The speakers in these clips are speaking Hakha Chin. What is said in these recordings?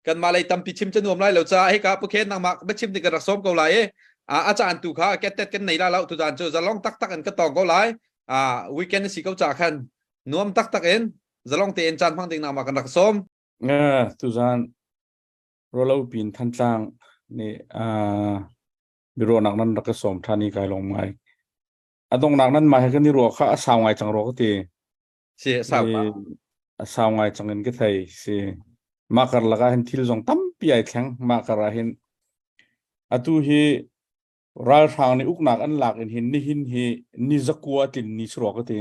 Kanmah lei tampi chim cu nuam lai lo caah hika pukhen nangmah biachim ding kan rak sawm ko lai i a caan tu kha kettet kan nei la lo tu caan cu zalong taktak in ka tawng ko lai. Weekend si ko ca khan nuam taktak in zalong tein caan hmang ding nangmah kan rak sawm. Tuzan rolo pin Thantlang nih biaruahnak nan rak ka sawm ṭhan i kai lawm ngai. A donghnak nan mah he kan i ruah kha a sau ngai cang rua ka ti. Si a sau I a sau ngai cang in ka thei si. Mah karlak ah hin thil zong tampi ai thleng. Mah kar ah hin atu hi ralhrang nih uknak an lak in hin nihin hi ni zakua tlin ni si rua ka ti.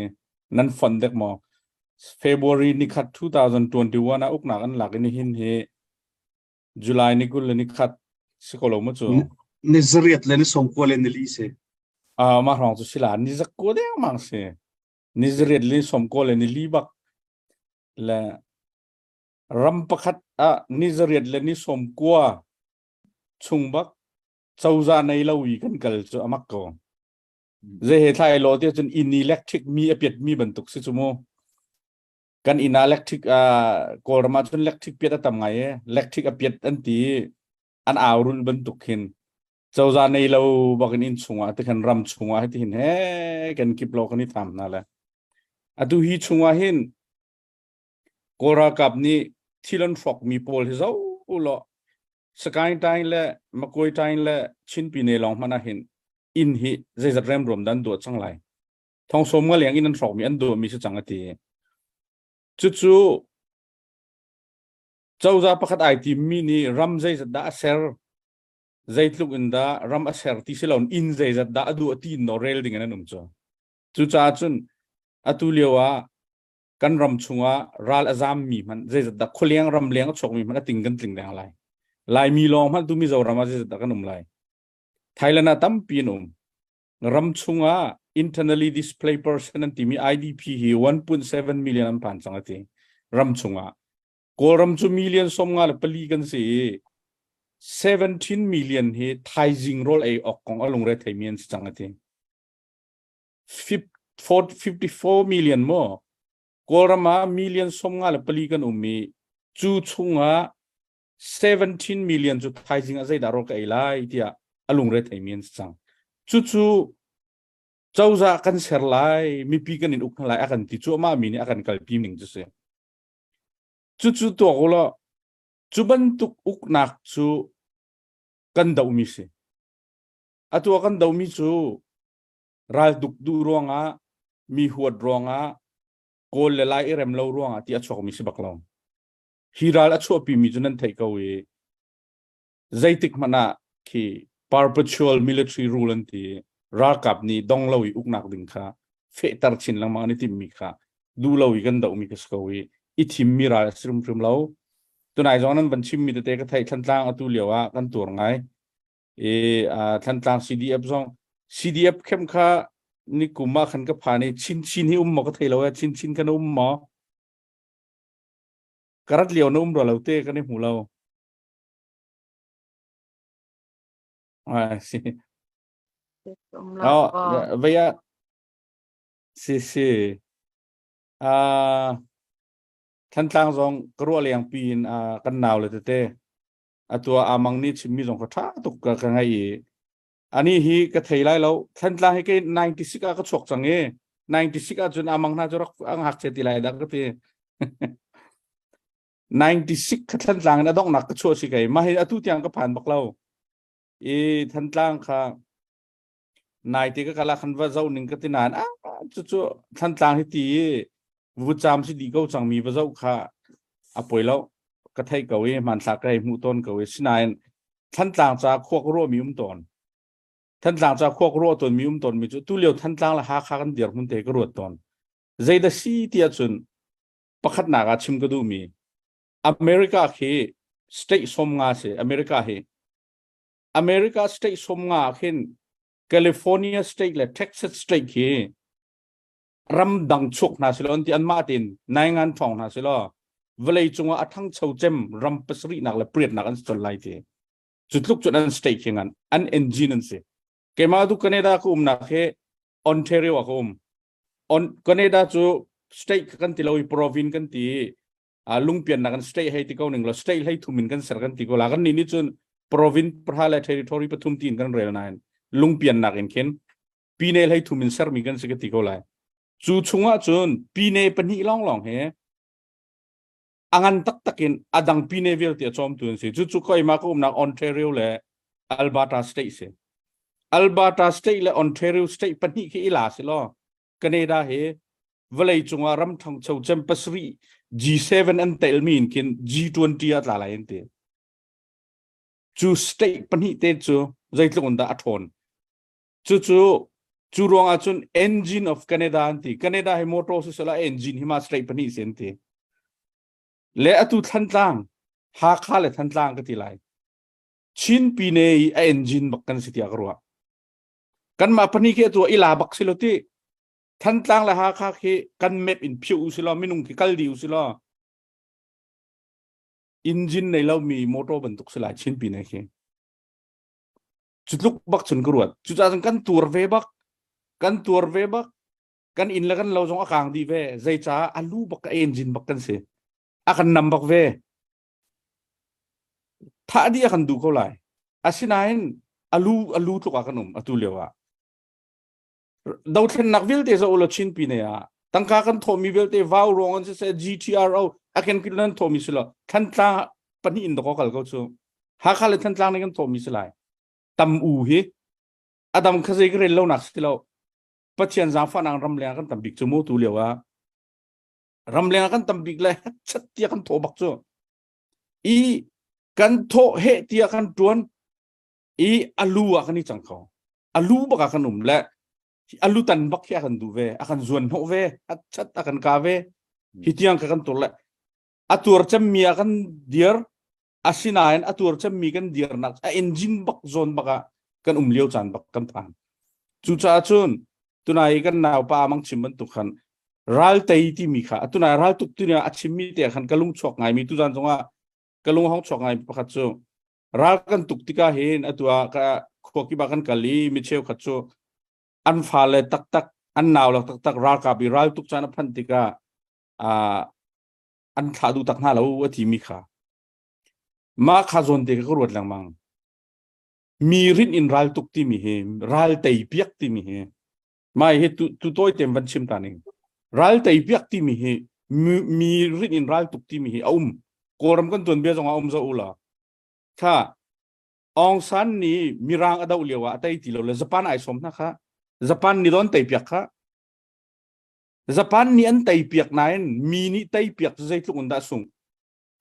Nan fon dek maw? February nikhat 2021 ah uknak an lak in nihin hi July ni 20 le ni khat si ko lo mu cu. Ni zariat le ni sawmkua le ni li si. Ah mah hrawng cu si la ni zakua dengmang si. Ni zariat le ni sawmkua le ni li bak le ram pakhat ah ni zariat le ni sawmkua chung bak cozah nei lo i kan kal cu amak ko. Zei he thlai lo ti cun inn electric mi a piat mi bantuk si cu mu. Kan inn ah electric Kawlram ah cun electric piat a tam ngai e electric a piat an ti an au rul bantuk khin cozah nei lo bakin inn chungah ti khan ram chungah hi hin he kan kip lo kan i tham hna le atu hi chungah hin Kawl ralkap nih thil an hrawk mi pawl hi zo law Sakaing Tain le Makoi Tain le Chin Pine lawng hmanh ah hin inn hi zeizat remruam dan duah cang lai thong sawm nga leng in an hrawkmi an duahmi si cang a ti. Cucu cozah pakhat ai timmi nih ram zeizat dah a ser, zeitluk in dah ram a ser ti si loin inn zeizat dah a duah ti in rel ding in an um cu. Cucaah cun atu lio ah kan ram chungah ral a zammi hmanh zeizat dah khualeng ram leng a chuakmi hmanh a ting kan tling deng lai. Laimi lawng hmanh tu Mizoram ah zeizat dah kan um lai. Thailand ah tampi an um. Ram chungah internally displaced person an timi IDP hi 1.7 million an phan cang ati. Ram chungah. Kawlram cu million som nga le pali kan si i 17 million hi thaizing rawl ei awk kong a lungre theimi an si cang ati. 54 million maw Kawlram ah million som nga le pali kan um i cu chungah 17 million cu thaizing ah zeidah rawl ka ei lai tiah a lungre theimi an si cang. Cucu cozah kan ser lai, mipi kan in uk hna lai a kan ti cuahmah mi nih a kan kalpi ning cu si. Cucu tuak u law cu bantuk uknak cu kan dohmi si. Atu ah kan dohmi cu raltuk duh ruangah, mi huat ruangah, Kawl le Lai i rem lo ruangah ti a chuakmi si bak lo. Hi ral a chuahpimi cu nan theih ko i zeitik hmanh ah khi perpetual military rule an ti ralkap nih dong lo i uknak ding kha fehter chin lengmang an i timhmi kha duh lo i kan dohmi ka si ko i i thimmi ral a si hrimhrim lo. Tunai zong nan van chimmi tete ka theih Thantlang atu lio ah kan tuar ngai. I Thantlang CDF zong CDF khem kha ni kum ah khan ka phan i Chin Chin hi um maw ka thei lo e Chin Chin kan um maw? Ka rat lio na um rua lo te kan i hmu lo. Ai si. Um lo Oh, ko. vei ah si si. Ah Thantlang zong ka ruah leng pi in ah kan nau le tete atu ah amang nih chimmi zong ka tha tuk ka ka ngai i ani hi ka thei lai lo Thantlang hi kei 96 ah ka chuak cang i 96 ah cun amang hna cu rak ang hak che ti lai dah ka ti 96 kha Thantlang in a donghnak ka chuah si kei mah hi atu tiang ka phan bak lo i Thantlang kha nai te ka kala khan va zo ning ka ti nain ah cu cu Thantlang hi ti i vucam si di ko cang mi va zo kha a poi lo ka thei ko i hmanthlak ka hei hmuh tawn ko i sinain Thantlang ca khua ka ruah mi um tawn Thantlang ca khua ka ruah tawn mi um tawn mi cu tu lio Thantlang le Hakha kan dir hmun te ka ruat tawn zeidah si ti ahcun pakhatnak ah chim ka duh mi America khi state 50 si America hi America state 50 khin California state le Texas state khi ramdang chuak hna silo an ti anmah tein naingan ṭhawng hna silo vawlei cungah a ṭhangcho cem ram pasarihnak le pariatnak an si colh lai ti cu tluk cun an state khi ngan an engine an si keimah tu Canada ka umnak hi Ontario ah ka um On Canada cu state kan ti lo i province kan ti. Lungpiannak in state hei ti ko ning lo, state hlei thum in kan ser kan ti ko la. Kan nih nih cun province pahra le territory pathum tiin kan rel nain lungpiannak in khin pine hlei thum in sermi kan si ka ti ko lai. Cu chungah cun pine pahnih lawnglawng he a ngan taktak in a dang pine vialte a cawmtu an si. Cucu keimah ka umnak Ontario le Alberta state si. Alberta state le Ontario state pahnih khi i la si law Canada hi vawlei cungah ram ṭhangcho cem pasarih G7 an telmi in khin G20 ah tla lai an ti. Cu state pahnih te cu zeitluk in dah a ṭhawn. Cucu cu ruangah cun engine of Canada an ti. Canada hi motor sisela engine hi ma state pahnih si an ti. Le atu Thantlang, Hakha le Thantlang ka ti lai. Chin pine i a engine bak kan si tiah ka ruah. Kanmah pahnih khi atu ila bak si lo ti. Thantlang le Hakha khi kan map in phiu u si law minung khi kal dih u si law engine nei lo mi motor bantuk si lai Chin pine khi. Cu tluk bak cun ka ruat. Cucaah cun kan tuar ve bak. Kan tuar ve bak. Kan inn le kan lo zong a kang dih ve. Zeicah a lu bak a engine bak kan si. A kan nam bak ve. Thah dih a kan duh ko lai. Asinain a lu a lu tluk ah kan um atu lio ah. Dothlennak vialte zo ulaw Chin pine ah tangka kan thawhmi vialte vau ruang an siseh GTRO a kenkip nan thawhmi si lo Thantlang pahnih in dawk kal ko cu. Hakha le Thantlang nih kan thawhmi si lai. Tam u hi adam kha zei ka rel lo nak si lo. Pathian zaangfahnak ramleng ah kan tam bik cu mu tu lio ah. Ramleng ah kan tam bik le chat tia kan thawh bak cu. I kan thawh he tia kan tuan i alu ah kan i cang kho. Alu bak ah kan um le alu tan bak hi a kan duh ve, a kan zuan hnawh ve, a chat a kan ka ve. Hi tiang ka kan tur le a tuar cemmi ah kan dir asinain a tuar cemmi kan dirnak a engine bak zawn bak ah kan um lio caan bak kan phan. Cucaah cun tunai kan naupa mang chim bantuk khan ral tei timi kha atunai ral tuk tu a chimmi te khan ka lung chuak ngaimi tuzan zongah ka lung hong chuak ngai pakhat cu ral kan tuk tikah hin atu ah ka khua kip ah kan kal i mi cheukhat cu an fale taktak an nau le taktak ralkap i ral tuk caan a phanh tikah an thlah duh tak hna lo a timi kha mah kha zawn te ka ruat lengmang. Mi rinh in ral tuk timi hi ral tei piak timi hi mai hi tu tu tawi tem van chim ta ning ral tei piak timi hi mi rinh in ral tuk timi hi a um. Kawlram kan tuan bia zong a um zo ula kha Aung San nih mirang a doh lio ah a tei ti lo le Japan ai som hna kha Japan nih don tei piak kha Japan nih an tei piak nain mi nih tei piak cu zeitluk in dah sung.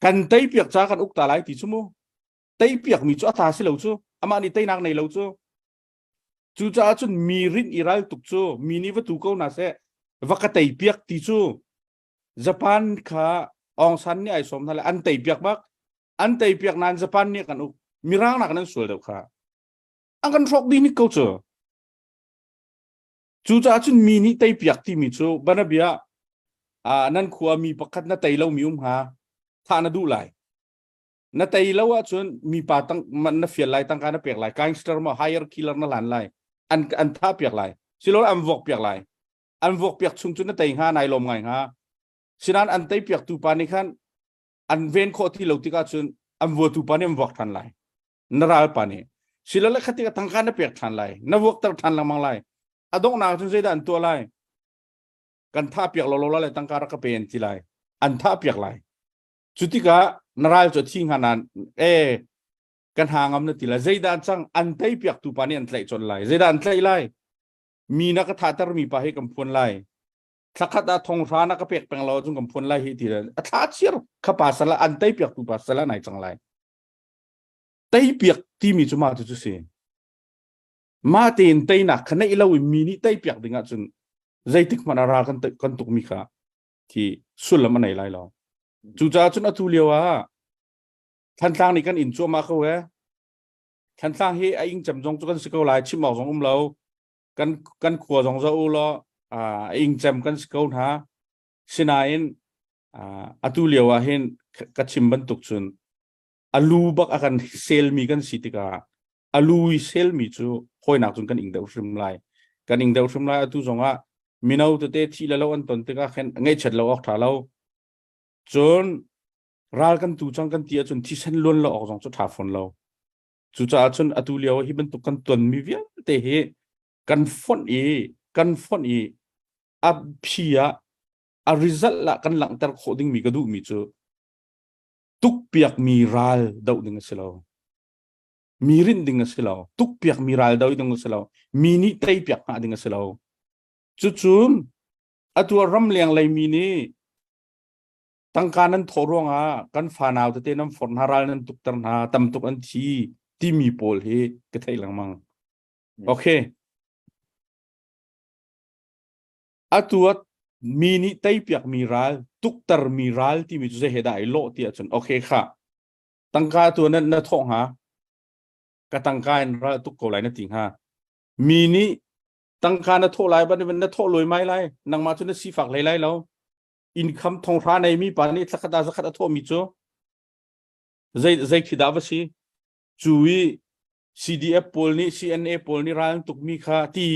Kan tei piak ca kan uk ta lai ti cu mu. Tei piak mi cu a ta si lo cu. Amah nih teinak nei lo cu. Cucaah cun mi rinh i ral tuk cu mi nih va tu ko na seh va ka tei piak ti cu Japan kha Aung San nih ai sawm hna le an tei piak bak. An tei piak nain Japan nih kan uk. Mirang nak nan sual deuh kha. An kan hrawk dih hnik ko cu. Cucaah cun mi nih teipiak timi cu banabia nan khua mi pakhat na tei lomi um hnga thah na duh lai. Na tei lo ahcun mipa tang na fial lai tangka na pek lai gangster ma hire killer na hlan lai an an thah piak lai silo an vok piak lai an vok piak chung cu na tei hnga nai lawm ngai hnga sinan an tei piak tu pa nih khan an ven khawh ti lo tikah cun an vuatu pa nih an vuak than lai na ral pa nih silole kha tikah tangka na pek ṭhan lai na vuakter ṭhan lengmang lai. A donghnak cun zeidah an tuah lai? Kan thah piak lo lo le tangka rak ka pe an ti lai an thah piak lai. Cu tikah na ral cu a thi hnga nan e kan ha ngam na ti lai. Zeidah an cang? An tei piak tu pa nih an tlaih colh lai. Zeidah an tlaih lai? Mi na ka thahter mi pa hi kan phuan lai. Thlakhat ah thonghra na ka pek peng lo cun kan phuan lai hi ti a thla chiar kha pa sala an tei piak tu pa sala nai cang lai. Teipiak timi cu mah cu si. Mah tein teinak kha neih lo in mi nih teipiak ding ahcun zeitik hmanh ah ral kan kan tukmi kha khi sullam a nei lai lo. Cucaah cun atu lio ah Thantlang nih kan inn cuahmah ko e. Thantlang hi a ing cem zong cu kan si ko lai chim awk zong um lo. Kan kan khua zong zo u law a ing cem kan si ko hna. Sinain atu lio ah hin ka chim bantuk cun a lu bak a kan selmi kan si tikah a lu i selmi cu hawinak cun kan ing deuh hrim lai. Kan ing deuh hrim lai. Atu zongah mino tete thi le lo an ton tikah khin ngaihchiat lo awk tha lo. Cun. Ral kan tu cang kan ti ahcun thisen luan lo awk zong cu ṭha fawn lo. Cucaah cun atu lio hi bantuk kan tonmi vialte hi kan fonh i kan fonh i a phi ah a result ah kan langhter khawh dingmi ka duhmi cu tukpiakmi ral doh ding a si lo. Mi rinh ding a si lo. Tukpiakmi ral doh ding a si lo. Mi nih teipiak hngah ding a si lo. Cucun atu ah ramleng lei mi nih tangka nan thawh ruangah kan fanau tete nan forh hna ral nan tukter hna tam tuk an thi timi pawl hi ka theih lengmang. Okay. Atu ah mi nih teipiak mi ral tukter mi ral timi cu zei he dah ai lawh ti ahcun okay kha tangka tu na na thawh hnga ka tangka in ral tuk ko lai na ti hnga mi nih tangka na thawh lai ban na thawh loi mai lai nangmah cu na sifak hlei lai lo income thonghra nei mi pa nih thlakhat ah zakhat a thawh mi cu zei zei khi dah va si cu i CDF pawl nih CNA pawl nih ral tuk mi kha ti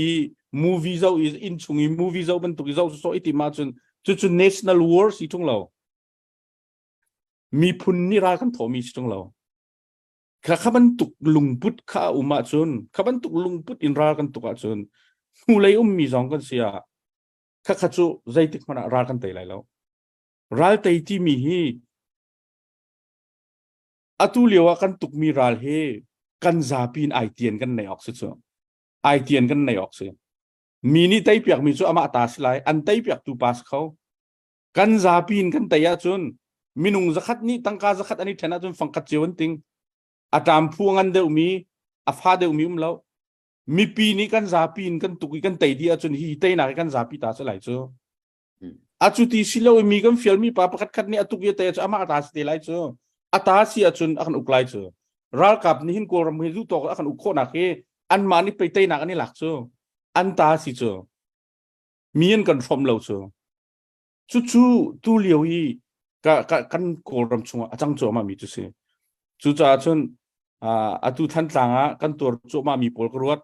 movie zo i inn chung i movie zo bantuk i zo so i ti ma cun cu cu national war si tung lo miphun nih ral kan thawh mi si tung lo kha kha bantuk lungput kha a um ahcun kha bantuk lungput in ral kan tuk ahcun hnulei ummi zong kan si ah kha kha cu zeitik hmanh ah ral kan tei lai lo ral tei timi hi atu lio ah kan tukmi ral hi kan zapi in ai tian kan nei awk si cu ai tian kan nei awk si mi nih tei piak mi cu amah ta si lai an tei piak tu pa si kho kan zapi in kan tei ahcun minung zakhat nih tangka zakhat an i ṭhen ahcun fangkhat cio an ting a ṭam phu a ngan deuhmi a fa deuhmi um lo mipi nih kan zapi in kan tuk i kan tei dih ahcun hi teinak hi kan zapi ta si lai cu a cu ti si lo i mi kan fialmi pa pakhat khat nih a tuk i a tei cu amah ta si te lai cu a ta si ahcun a kan uk lai cu ralkap nih hin kawlram hi duh tawk a kan uk khawhnak hi anmah nih pei teinak an i lak cu an ta si cu mi an kan hrawm lo cu Cucu tu lio i ka, ka, kan Kawlram chungah a cang cuahmah mi cu si. Cucaah cun atu Thantlang ah kan tuar cuahmah mi pawl ka ruat.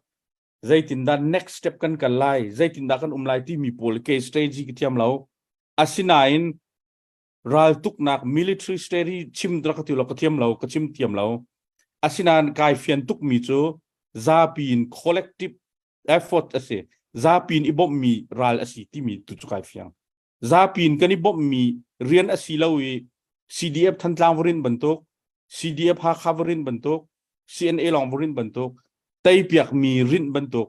Zeitindah next step kan kal lai, zeitindah kan um lai timi pawl ke strategy ka thiam lo. Asinain raltuknak military strategy chim rak ka ti lo ka thiam lo, ka chim thiam lo. Asinain kai fian tuk mi cu zapi in collective effort a si zapi in i bawmhmi ral a si timi tu cu kai fiang zapi in kan i bawmhmi rian a si lo i CDF Thantlang varin bantuk CDF Hakha varin bantuk CNA lawng varin bantuk teipiakmi rinh bantuk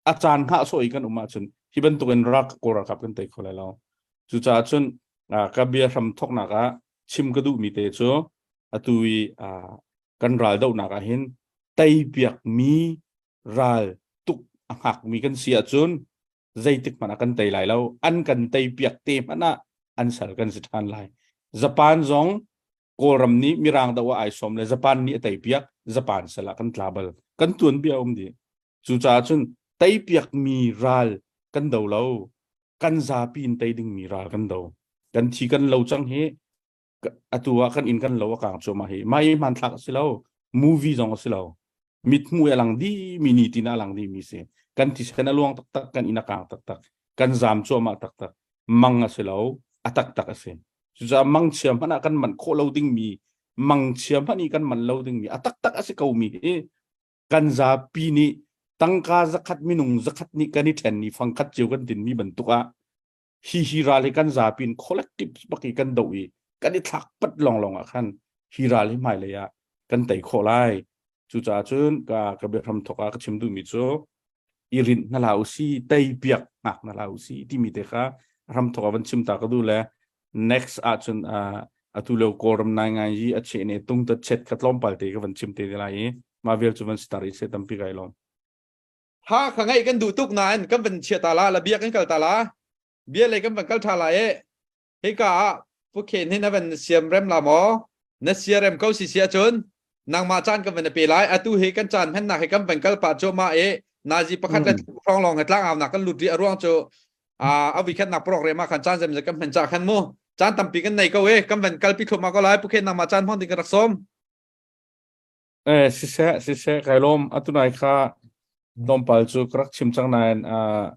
a caan hngah sawh i kan um ahcun hi bantuk in rak kawl ralkap kan tei kho lai lo cucaah cun ka bia hram thoknak ah chim ka duhmi te cu atu i kan ral dohnak ah hin teipiakmi ral tuk a hngakmi kan si ahcun zeitik hmanh ah kan tei lai lo an kan tei piak te hmanh ah an sal kan si ṭhan lai Japan zong Kawlram nih Mirang do ah ai sawm le Japan nih a tei piak Japan sal ah kan tla bal kan tuan bia um dih cucaah cun tei piakmi ral kan do lo kan zapi in tei dingmi ral kan do kan thi kan lo cang hi atu ah kan inn kan lo a kang cuahmah hi mah hi hmanthlak a si lo movie zong a si lo mithmuh a lang dih mi ni tin a lang dih mi si kan thisen a luang taktak kan inn a kang taktak kan zam cuahmah taktak mang a si lo a taktak a si cucaah mangchia hmanh ah kan manh khawh lo ding mi mangchia hmanh i kan man lo ding mi a taktak a si ko mi hi kan zapi nih tangka zakhat minung zakhat nih kan i ṭhen ni fangkhat cio kan tin mi bantuk ah hi hi ral hi kan zapi in collective bak i kan doh i kan i thlak pat lawnglawng ah khan hi ral hi hmailei ah kan tei khawh lai cucaah cun ka ka biahram thok ah ka chim duhmi cu i rinh hna hlah usi tei piak ngak hna hlah usi timi te kha ram thok ah van chim ta ka duh le next ah cun atu lio kawlram nai ngai i a che ne tung ta chet kha tlawmpal te ka van chim te lai i mah vial cu van star i se tampi kai lawm Ha kha ngaih kan duh tuk nain kan van chia ta la la bia kan kal ta la bia lei kan van kal tha lai e hika ah Pu Khen hin a van siam rem la maw na sia rem ko si si ahcun nangmah caan kan van pe lai atu hi kan caan hmannak hi kan van kal pah cuahmah i nazi pakhat le hrawng lawng he tlang aunak kan lut rih a ruang cu a vikhatnak program ah khan caan zem kan hman ca khan mu caan tampi kan nei ko e kan van kalpi thluahmah ko lai Pu Khen nangmah caan hmang ding ka rak sawm Eh, siseh, siseh, kai lawm. Atu nai kha tlawmpal cu ka rak chim cang nain uh,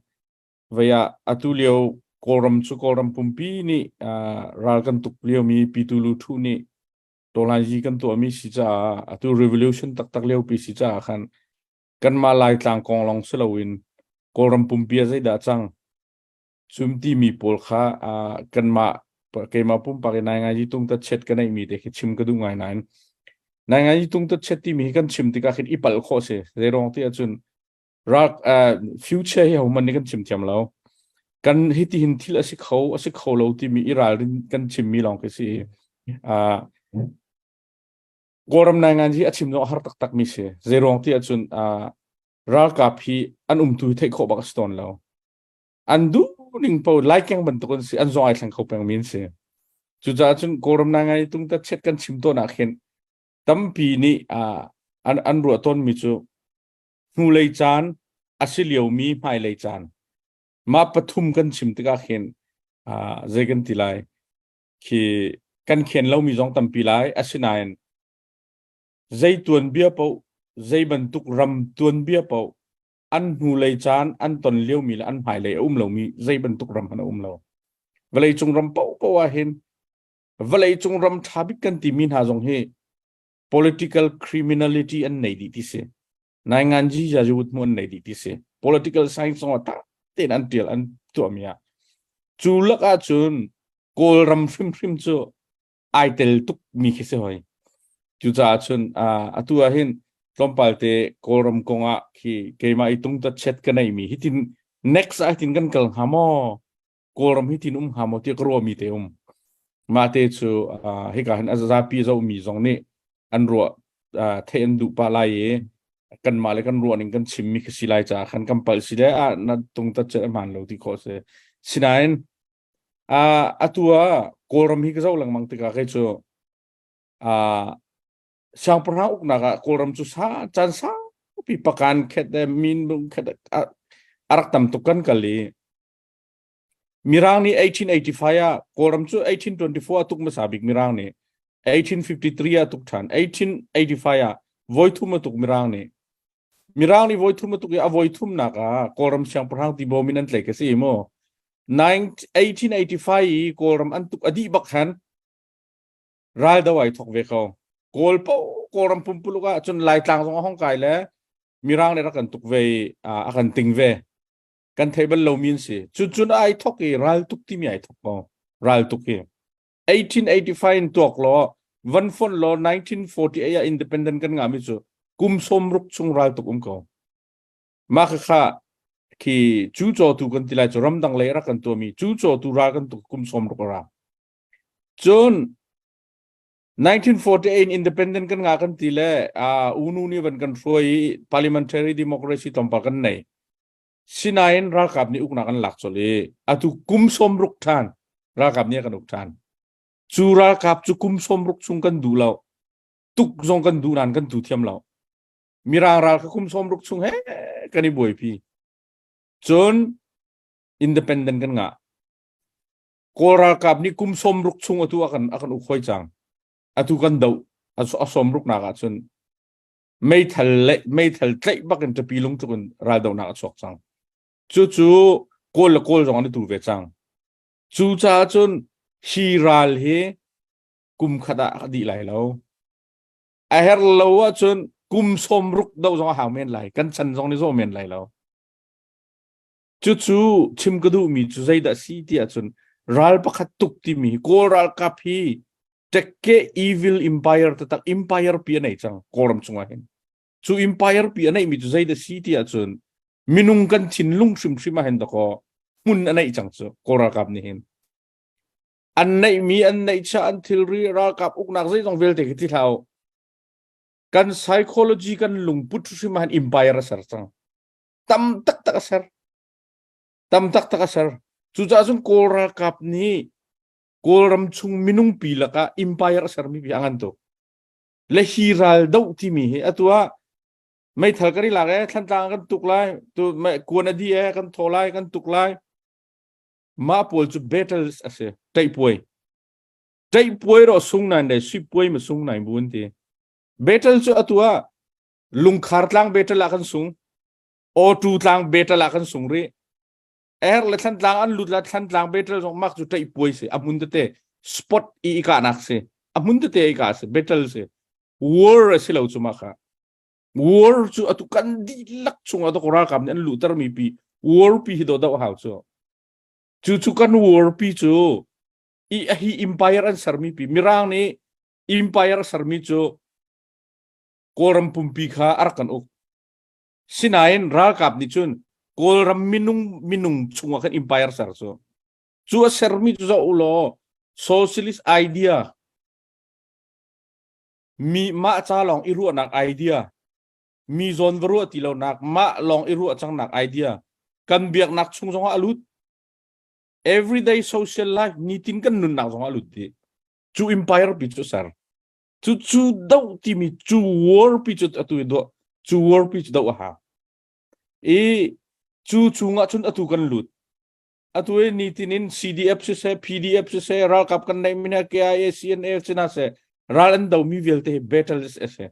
vei ah atu lio Kawlram cu Kawlram pumpi nih uh, ral kan tuk liomi Pitu Lu Thu nih Tawlai kan tuahmi si caah atu revolution taktak liopi si caah khan kanmah Laitlang kong lawng si loin Kawlram pumpi ah zeidah cang cum timi pawl kha kanmah keimah pumpak in nai ngai tung ta chet ka neihmi te khi chim ka duh ngai nain nai ngai tung ta chet timi hi kan chim tikah khin i palh khawh si zeirong ti ahcun rak future hi hohmanh nih kan chim thiam lo kan hiti hin thil a si kho a si kho lo timi i ralrin kan chimmi lawng khi si Kawlram nai ngan hi a chim zong a har taktak mi si zeiruang ti ahcun ralkap hi an umtu hi theih khawh bak a si tawn lo an duh ning po laikeng bantuk an si an zong ai thleng kho peng mi an si cucaah cun Kawlram nai ngai tung ta chet kan chim tawn ah khin tampi nih an an ruah tawn mi cu hnulei caan a si liomi hmailei caan mah pathum kan chim tikah khin zei kan ti lai khi kan khen lomi zong tampi lai asinain zei tuanbia paoh zei bantuk ram tuanbia paoh an hnulei caan an ton liomi le an hmailei a um lomi zei bantuk ram hmanh a um lo vawleicung ram paohpaoh ah hin vawleicung ram ṭha bik kan timi hna zong hi political criminality an nei dih ti si nainganji jajiwut mu an nei dih ti si political science zong ah tak tein an tial an tuahmi ah cu lak ah cun kawlram hrimhrim cu ai tel tuk mi khi si hoi cucaah cun atu ah hin tlawmpal te kawlram kong ah khi keimah i tung ta chet ka nei mi hitin next ah hitin kan kal hnga maw Kawlram hi tin um hnga maw tiah ka ruahmi te um. Mah te cu hika hin a zapi zohmi zong nih an ruah theih an duh pah lai i kanmah le kan ruah ning kan chimmi khi si lai caah khan kan palh si le ah na tung tat chet a hmaan lo ti khawh si. Sinain atu ah Kawlram hi ka zoh lengmang tikah kei cu siangpahrang uknak ah Kawlram cu sa caan saupi pakan khet le min khet a rak tam tuk kan kal i Mirang nih 1885 ah Kawlram cu 1824 ah tuk hmasa bik Mirang nih 1853 ah tuk ṭhan 1885 ah voithum a tuk Mirang nih Mirang nih voithum a tuk i a voithumnak ah Kawlram siangpahrang Tibaw min an tlaih ka si mu 1885 i Kawlram an tuk a dih bak khan ral do ai thok ve ko Kawl po Kawlram pumpuluk ah cun Laitlang zong a hong kai le Mirang nih rak kan tuk ve i a kan ting ve kan thei bal lomi an si cu cun ai thok i ral tuk timi ai thok ko ral tuk hi 1885 in tuak law van fon law 1948 ah independent kan ngami cu kum som ruk chung ral tuk um ko mah kha kha khi cu caw tu kan ti lai cu ramdang lei rak kan tuami cu caw tu ral kan tuk kum som ruk ra cun 1948 independent kan nga kan ti le unu ni van kan hruai i parliamentary democracy tlawmpal kan nei Sinain ralkap nih uknak an lak colh i atu kum 60 ṭhan ralkap nih a kan uk ṭhan. Cu ralkap cu kum 60 chung kan duh lo. Tuk zong kan duh nain kan tu thiam lo. Mirang ral kha kum 60 chung he kan i buaipi. Cun independent kan ngah. Kawl ralkap nih kum 60 chung atu a kan a kan uk hoi cang. Atu kan doh a 60 nak ah cun meithal le meithal tlaih bak in ṭapi lungtluk in raldohnak a chuak cang. Cucu Kawl le Kawl zong an i tu ve cang. Cucaah cun hi ral hi kum khat ah a dih lai lo. A her lo ahcun kum sawm ruk do zong a hau men lai. Kan chan zong nih zawh men lai lo. Cucu chim ka duhmi cu zeidah si ti ahcun ral pakhat tuk timi Kawl ralkap hi Tekke evil empire taktak empire pi a nei cang Kawlram chungah hin. Cu empire pi a neihmi cu zeidah si ti ahcun minung kan thinlung hrimhrim ah hin dakaw hmun a neih cang cu Kawl ralkap nih hin. An neihmi an neihchiah an thilri ralkap uknak zeizong vialte khi ti hlah u. Kan psychology kan lungput hrimhrim ah hin empire a ser cang. Tam taktak a ser. Tam taktak a ser. Cucaah cun Kawl ralkap nih Kawlram chung minung pi lakah empire a sermi pi a ngan tuk. Le hi ral doh timi hi atu ah meithal kan i lak e thlantlang kan tuk lai tu kuan a di e kan thaw lai kan tuk lai mah pawl cu battles a si ṭaihpuai ṭaihpuai ro sung nain le suipuai ma sung nain bu an ti battle cu atu ah lungkhar tlang battle ah kan sung awtu tlang battle ah kan sung rih Er le Thlantlang an lut la Thlantlang battle zong mak cu ṭaih puai si a hmun tete spot i i kahnak si. A hmun tete i ka si, battle si. War a si lo cu ma kha. War cu atu kan dihlak chungah dok ralkap nih an luhter mi pi war pi hi do do hau cu. Cu cu kan war pi cu i hi empire an sermi pi Mirang nih empire sermi cu Kawlram pumpi kha a rak kan uk. Sinain ralkap nih cun Kawlram minung minung chungah khan empire ser cu. Cu a sermi cu zoh u law socialist idea mi mah ca lawng i ruahnak idea mi zawn va ruah ti lonak mah lawng i ruah cangnak idea kan biaknak chung zongah a lut everyday social life nitin kan nunnak zongah a lut dih cu empire pi cu ser cu cu do timi cu war pi cu atu i do cu war pi cu do a ha i cu chungah cun atu kan lut atu i nitin in CDF siseh PDF siseh ralkap kan neih mi hna KIA CNA sina seh ral an do mi vialte hi battles a si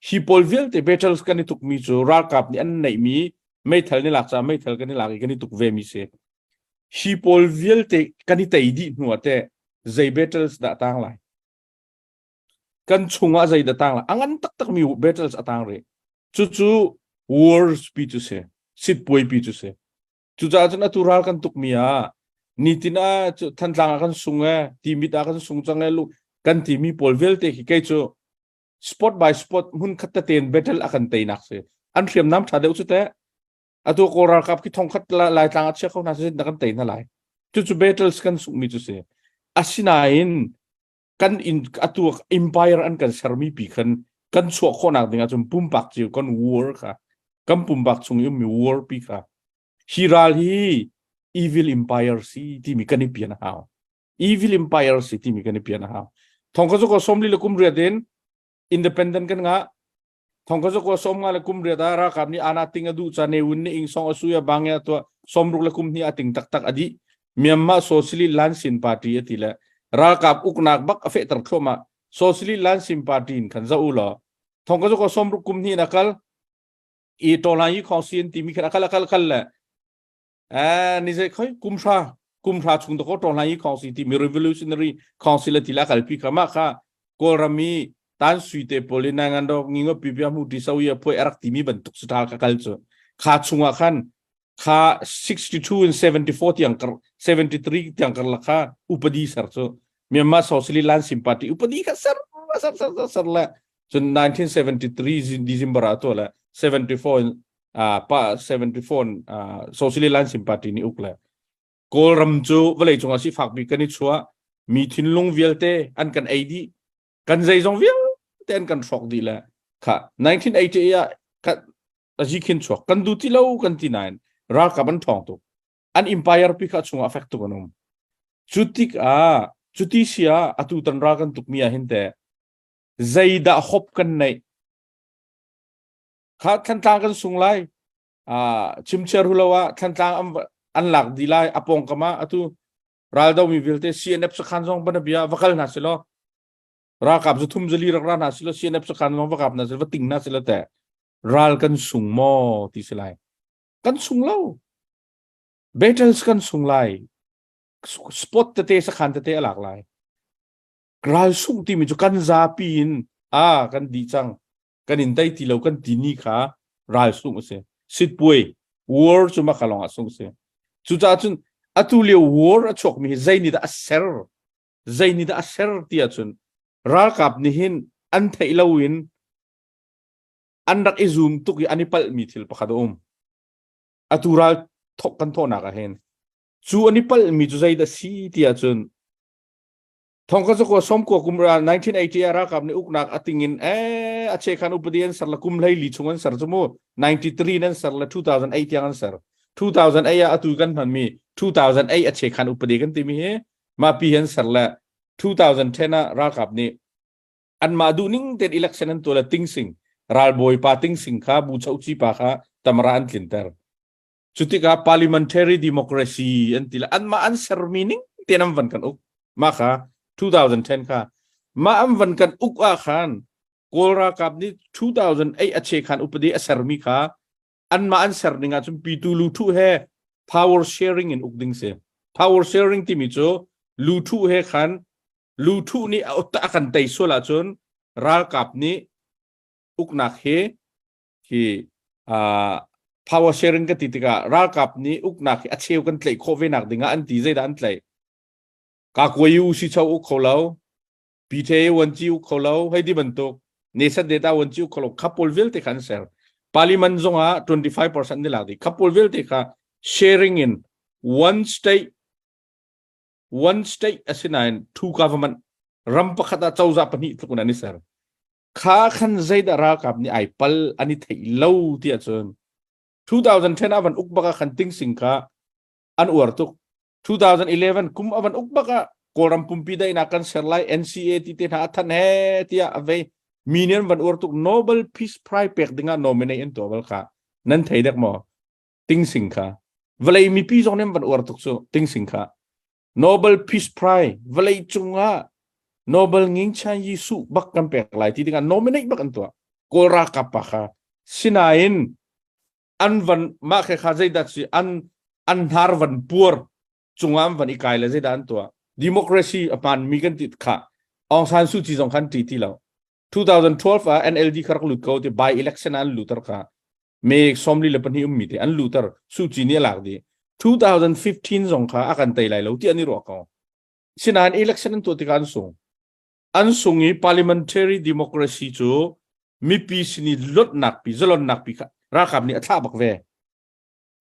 hi pawl vialte battles kan i tuk mi cu ralkap nih an neih mi meithal ni lak ca meithal kan i lak i kan i tuk ve mi si hi pawl vialte kan i tei dih hnu ah teh zei battles dah tang lai kan chungah zei dah tang lai a ngan taktak mi battles a tang rih cucu wars pi cu si sitpuai pi cu si cucaah cun atu ral kan tuk mi ah nitin ah Thantlang ah kan sung e Timit ah kan sung cang e lu kan ti mi pawl vialte khi kei cu spot by spot hmun khat tete in battle a kan teinak si an hriamnam tha deuh cu teh atu Kawl ralkap khi thongkhat Laitlang ah chia kho hna sin na kan tei hna lai cucu battles kan sungmi cu si asinain kan in atu empire an kan sermi pi khan kan chuah khawhnak ding ahcun pumpak cio kan war kha kan pumpak chung i ummi war pi kha hi ral hi evil empire si timi kan i pian a hau evil empire si timi kan i pian a hau thong ka ko somli le kum riat in independent kan nga Thong ka zakua som nga le kum riat ah ralkap nih ana ting a duh ca Ne Win nih ing song a sui a bang ya tua 60 le kum hnih a ting taktak a dih. Myanmar Socialist Lansin Party a ti le ralkap uknak bak a fehter thluahmah. Socialist Lansin Party in khan za u law thong ka zakua 60 kum hnih in a kal i tawlai yi khong sin timi khan a kal a kal kal le ni zei khoi kumhra kumhra chung to ko tawlai yi khong si timi revolutionary council ti la kalpi kha ma kha Kawlram i tan sui te pawl i nangan do ngingo pi pia mu ti so ya phoi arak timi bantuk su thal ka kal chu kha chungah khan kha 62 and 74 tiang kar 73 tiang kar la kha upadi ser chu Myanmar Socialist Land Party upadi kha ser ser ser ser la cun 1973 December ah to la 74 pa 74 Socialist Land Party ni uk le Kawlram cu vawlei cungah sifak bik kan i chuah mi thinlung vialte an kan ei dih kan zeizong vialte an kan hrawk dih le kha 1980 ah kha azi khin chuak kan du ti lo kan ti nain ralkap an ṭhawng tuk an empire pi kha chungah fek tuk an um cu tikah cuti sia atu tan ral kan tuk mi ah hin te zeidah hop kan neih kha Thantlang kan sung lai chimchiar hu lo ah Thantlang an lak di lai a pawngkam ah atu raldo mi vialte CNF sakhan zong bana bia va kal hna silo ralkap zu thum zali rak ra hna silo CNF sakhan zong va kap hna silo va ting hna silo te ral kan sung maw ti si lai kan sung lo battles kan sung lai spot tete sakhan tete a lak lai ral sung timi cu kan zapi in a kan di cang kan in tei ti lo kan ti ni kha ral sung a si sitpuai war cu maka lawng ah sung a si cucaah cun atu lio war a chuak mi hi zei nih dah a ser zei nih dah a ser ti ahcun ralkap nih hin an theih lo in an rak i zoom tuk i an i palh mi thil pakhat a um atu ral thok kan thawhnak ah hin cu an i palh mi cu zei dah si ti ahcun Thong ka zakua sawmkua kum ra 1980 ah ralkap nih uknak a ting in eh a che khan upadi an ser la kum hlei li chung an ser chu mu 93 nan ser la 2008 tiang an ser 2008 ah atu kan hman mi 2008 a che khan upadi kan ti mi hi ma pi an ser la 2010 ah ralkap nih anmah duh ning ten election an tuah la ting sing ralbawi pa ting sing kha bu chau chi pa kha tamara an tlinter Cutikah parliamentary democracy an ti le anmah an sermi ning tein an van kan uk. Mah kha 2010 kha mah an van kan uk ah khan Kawl ralkap nih 2008 a che khan upadi a sermi kha anmah an ser ning ahcun pitu luthu he power sharing in uk ding si. Power sharing timi cu luthu he khan. Luthuh nih a kan tei sual ahcun ralkap nih uknak hi hi uh, power sharing ka ti tikah ralkap nih uknak hi a cheu kan tlaih khawh ve nak dingah an ti zeidah an tlaih ka kuai u si cho uk kho lo PTA wanci uk kho lo hei ti bantuk nesat data wanci uk kho lo kha pawl vialte kha an ser parliament zong ah 25% ni lak di kha pawl vialte kha sharing in one state one state asinain two government ram pakhat ah cozah pahnih tluk in an i ser kha khan zeidah ralkap nih ai pal an i theih lo ti ahcun 2010 ah van uk bak ah khan tingsing kha an uar tuk 2011 kum a van uk bak ah Kawlram pumpi daihnak kan ser lai NCA ti te hna a than he tiah a vei mi nih an van uar tuk Nobel Peace Prize pek dingah nominate an tuah bal kha nan thei dek maw tingsing kha vawlei mipi zong nih an van uar tuk cu tingsing kha Nobel Peace Prize vawlei cungah Nobel Ngingchan Yisu bak kan pek lai ti dingah nominate bak an tuah Kawl ralkap pa kha sinain an van mah khe kha zeidah si an an hnar van puar cungah an van i kai le zeidah an tuah democracy a hmaan mi kan ti kha Aung San Suu Kyi zong khan ti ti lo 2012 ah NLD kha rak lut ko ti by election an luter kha me somli le pahnih ummi te an luter Suu Kyi nih a lak di 2015 zong kha a kan tei lai lo ti an i ruah ko sinain election an tuah tikah an sung an sung i parliamentary democracy cu mipi sin i lotnak pi zalonnak pi kha ralkap nih a thlah bak ve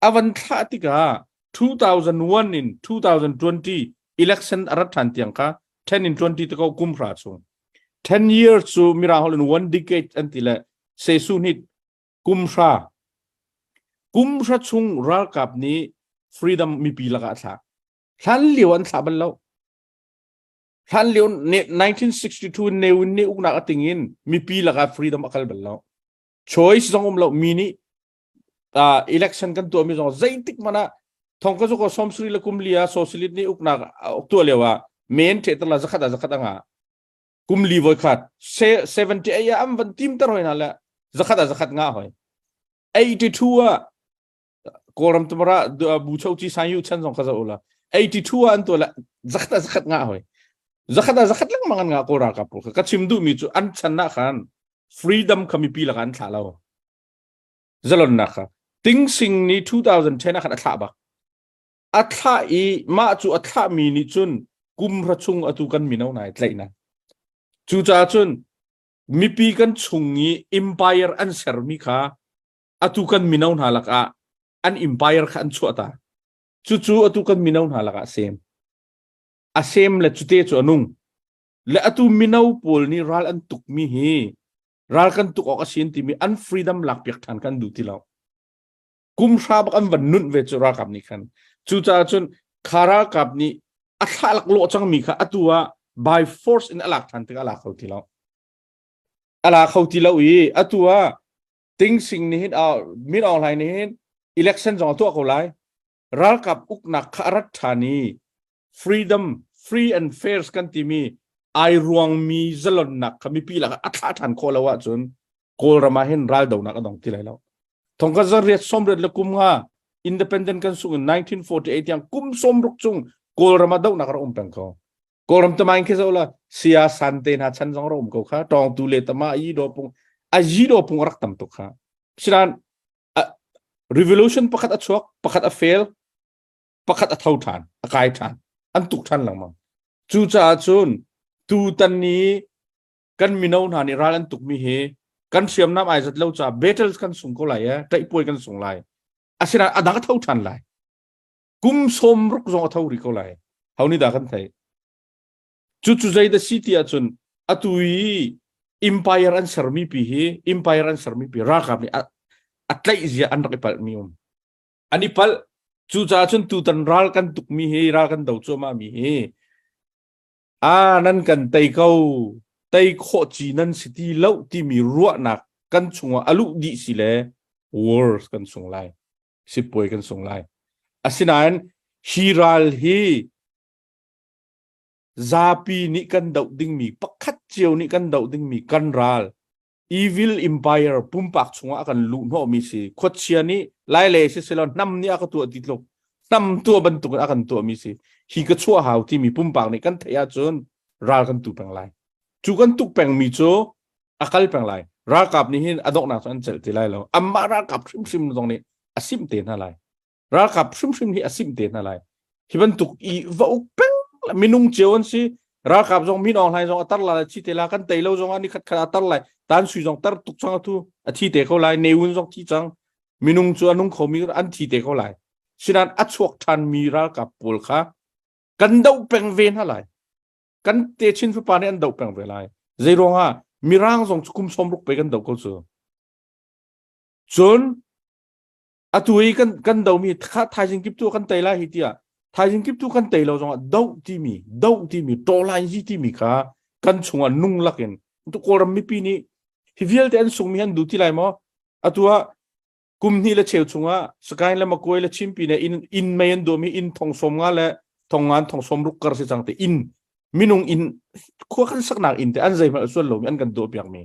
a van thlah tikah 2001 in 2020 election a rat ṭhan tiang kha 10 in 20 te ko kum hra chung 10 years cu mirang holh in one decade an ti le sesu nih kum hra kum hra chung ralkap nih freedom mipi lakah a thlah hlan lio an thlah bal lo Hlan lio 1962 Ne Win nih uknak a ting in mipi lakah freedom a kal bal lo. Choice zong um lo mi nih uh, election kan tuah mi zong zeitik man ah thong ka zuko somsri le kum lia socialist nih uknak tuah lio ah men the la zakhat a zakhat anga kum li voi khat 78 ah am van tim tar hoi na le zakhat a zakhat nga hoi 82 ah Kawlram tumara bu cho chi san yu chan zong kha zo la 82 an to la zakhat a zakhat nga hoi zakhat a zakhat lengmang an nga kawl ralkap pawl ka chim duh mi cu an chan na khan freedom kha mipi laka an thlah lo zalon nak kha ting sing ni 2010 ah khan a thlah bak a thlah i mah cu a thlah mi nih cun kum ra chung atu kan mino nai tlaih na cu ca cun mipi kan chung i empire an ser mi kha atu kan mino hna lakah an empire kha an chuah ta cucu atu kan mino hna lakah sem a sem le cute cu a nung le atu mino pawl nih ral an tuk mi hi ral kan tuk awk a sin timi an freedom lak piak than kan duh ti lo kum hra bak an van nunh ve cu ralkap nih khan cucaah cun kha ralkap nih a thlah lak lawh cang mi kha atu ah by force in a lak than tik a la kho ti lo a la kho ti lo i atu ah Ting Sing nih hin Min Aung Hlaing nih hin election zong a tuah ko lai. Ralkap uknak kha a rat ṭhan i freedom, free and fair kan timi ai ruangmi zalonnak kha mipi lakah a thlah ṭhan khawh lo ahcun Kawlram ah hin raldonak a dong ti lai lo. Thongka zariat sawmriat le kum nga independent kan sung in 1948 tiang kum sawmruk chung Kawlram ah dohnak a rak um peng ko. Kawlram tamain khi zo la sia san te hna chan zong rom ko kha tawng tu le tama yi do pung a yi do pung rak tam tuk kha sinan revolution pakhat a chuak pakhat a fail pakhat a tho than a kai than an tuk than lengmang cu caah cun tu tan ni kan mino hna nih ral an tuk mi hi kan hriamnam ai zat lo ca battles kan sung ko lai e tlaihpuai kan sung lai asinain adang a tho than lai kum sawm ruk zong a tho rih ko lai ho nih dah kan theih cu cu zei dah si ti ahcun atu i empire an sermi pi hi empire an sermi pi ralkap nih a tlaih zia an rak i palh mi um an i palh cucaah cun tutan ral kan tuk mi hi ral kan do cuahmah mi hi a nan kan tei ko tei khawh ci nan si ti lo timi ruahnak kan chungah a luh dih si le wars kan sung lai sipuai kan sung lai. Asinain hi ral hi zapi nih kan doh dingmi pakhat cio nih kan doh dingmi kan ral evil empire pumpak chungah a kan luh hnawhmi si khuachia nih lai le si selaw hnam nih a ka tuah ti tluk hnam tuah bantuk in a kan tuahmi si hi ka chuah hau timi pumpak nih kan theih ahcun. Ral kan tu peng lai. Cu kan tuk pengmi cu a kal peng lai. Ralkap nih hin a donghnak cu an celh ti lai lo. Amah ralkap hrimhrim zong nih a simh te hna lai. Ralkap hrimhrim hi a simh te hna lai. Hi bantuk i va uk peng minung cio an si. Ralkap zong Min Aung Hlaing zong a tar la thi te la kan tei lo zong ah ni khat khat a tar lai. Tan Sui zong tar tuk cang atu a thi te ko lai. Ne Win zong thi cang. Minung cu a nung khomi an thi te ko lai. Sinan a chuak ṭhan mi ralkap pawl kha kan doh peng ve hna lai. Kan te Chin fapa nih an doh peng ve lai. Zei ruangah Mirang zong cu kum 60 pe kan doh ko cu. Cun atu i kan kan domi kha thaizing kip tu kan tei lai hi tiah thaizing kip tu kan tei lo zongah doh timi doh timi tawlai hi timi kha kan chungah nung lakin tu Kawlram mipi nih hi vialte an sungmi an duh ti lai maw? Atu ah kum hnih le cheu chungah Sakaing le Makuai le Chinpi ne inn inn mei an duhmi inn thong sawm nga le thong ngan thong sawm ruk kar si cang te inn minung inn khua kan saknak inn te an zeihmanh sual lomi an kan duh piak mi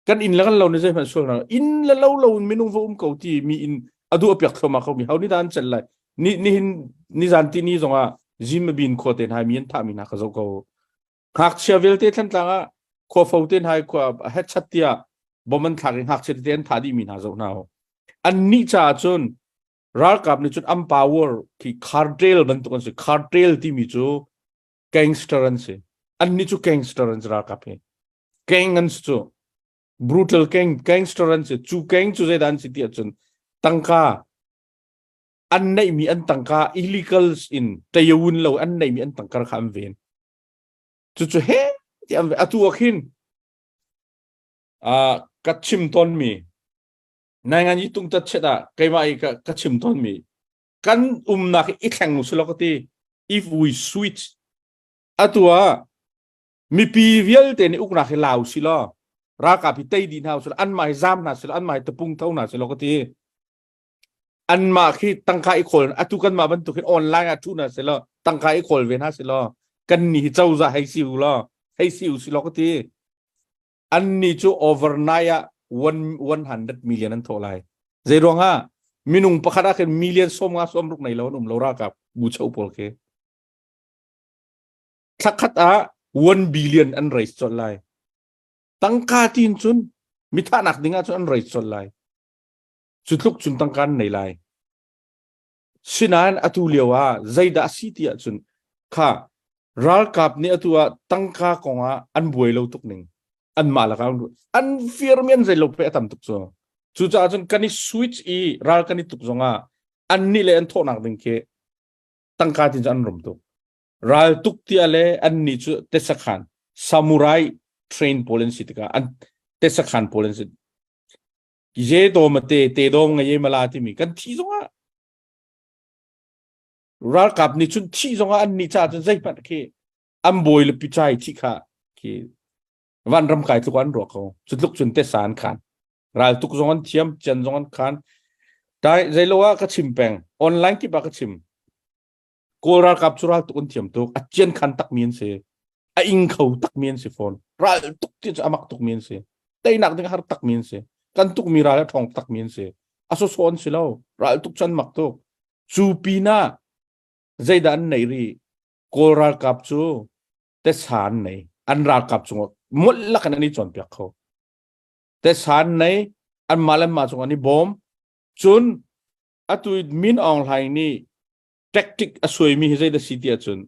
kan inn le kan lo ni zeihmanh sual na inn le lo lo in minung va um ko ti mi inn a duh piak thluahmah ko mi ho ni dan cel lai ni nihin ni zan ti ni zongah Zimabin khua te hna mi an thah mi hna ka zoh ko ngakchia vialte Thantlang ah khua fo te hna khua hetchat tiah bom an thlak i ngakchia tete an thah dih mi hna zoh hna an nih caah cun ralkap nih cun an power khi cartel bantuk an si. Cartel timi cu gangster an si. An nih cu gangster an si ralkap hi. Gang an si cu. Brutal gang gangster an si. Cu gang cu zeidah an si ti ahcun tangka an neihmi an tangka illegals in tayawun lo an neihmi an tangka kha an ven. Cucu he ti an atu ah khin ka chim tawnmi nai ngan i tung tat chet ah keimah i ka chim tawnmi kan umnak i thleng usulaw ka ti. If we switch, atu ah mipi vialte nih uknak hi lau si law ralkap hi tei dih hna usulaw anmah hi zam hna si law anmah hi tapung tho hna si law ka ti. Anmah khi tangka i khawl atu kanmah bantuk hin online ah thu hna si law tangka i khawl ve hna si law kan ni hi cozah hei si u law hei si u si law ka ti. Anni cu overnight ah 100 million an thawh lai. Zei ruangah minung pakhat ah khin million 50 60 nei lo an um lo ralkap bu cho pawl khi thlakhat ah 1 billion an raise colh lai. Tangka tin cun mithahnak ding ah cun an raise colh lai. Cu tluk cun tangka an nei lai. Sinain atu lio ah zeidah a si ti ahcun kha ralkap nih atu ah tangka kong ah an buai lo tuk ning anmah lakah an firmi an zei lo pe a tam tuk cu. Cucaah cun kan i switch i ral kan i tuk zongah an nih le an thawhnak ding khi tangka tin cu an rum tuk. Ral tuk tia le an nih cu tesakhan samurai train pawl an si tikah an tesakhan pawl an si. Ye do ma te te do nga ye mala timi kan thi zongah ralkap nih cun thi zongah an nih ca cun zeihmanh khi an bawi le pichai thi kha khi van ram kai tluk an ruak ko. Cu tluk cun te san khan ral tuk zong an thiam cian zong an khan tai zeilo ah ka chim peng online kip ah ka chim. Kawl ralkap cu ral tuk an thiam tuk a cian khan tak mi an si a ing kho tak mi an si fawn. Ral tuk ti cu amak tuk mi an si teinak ding har tak mi an si kan tuk mi ral a thong tak mi an si a so so an si lo ral tuk chan mak tuk. Cu pinah zeidah an neih rih? Kawl ralkap cu tesa an nei. An ralkap cungah molh lakin an i cawnpiak kho. Tesa an nei anmah le anmah cung an i bawm. Cun atu Min Aung Hlaing nih tactic a suaimi hi zeidah si ti ahcun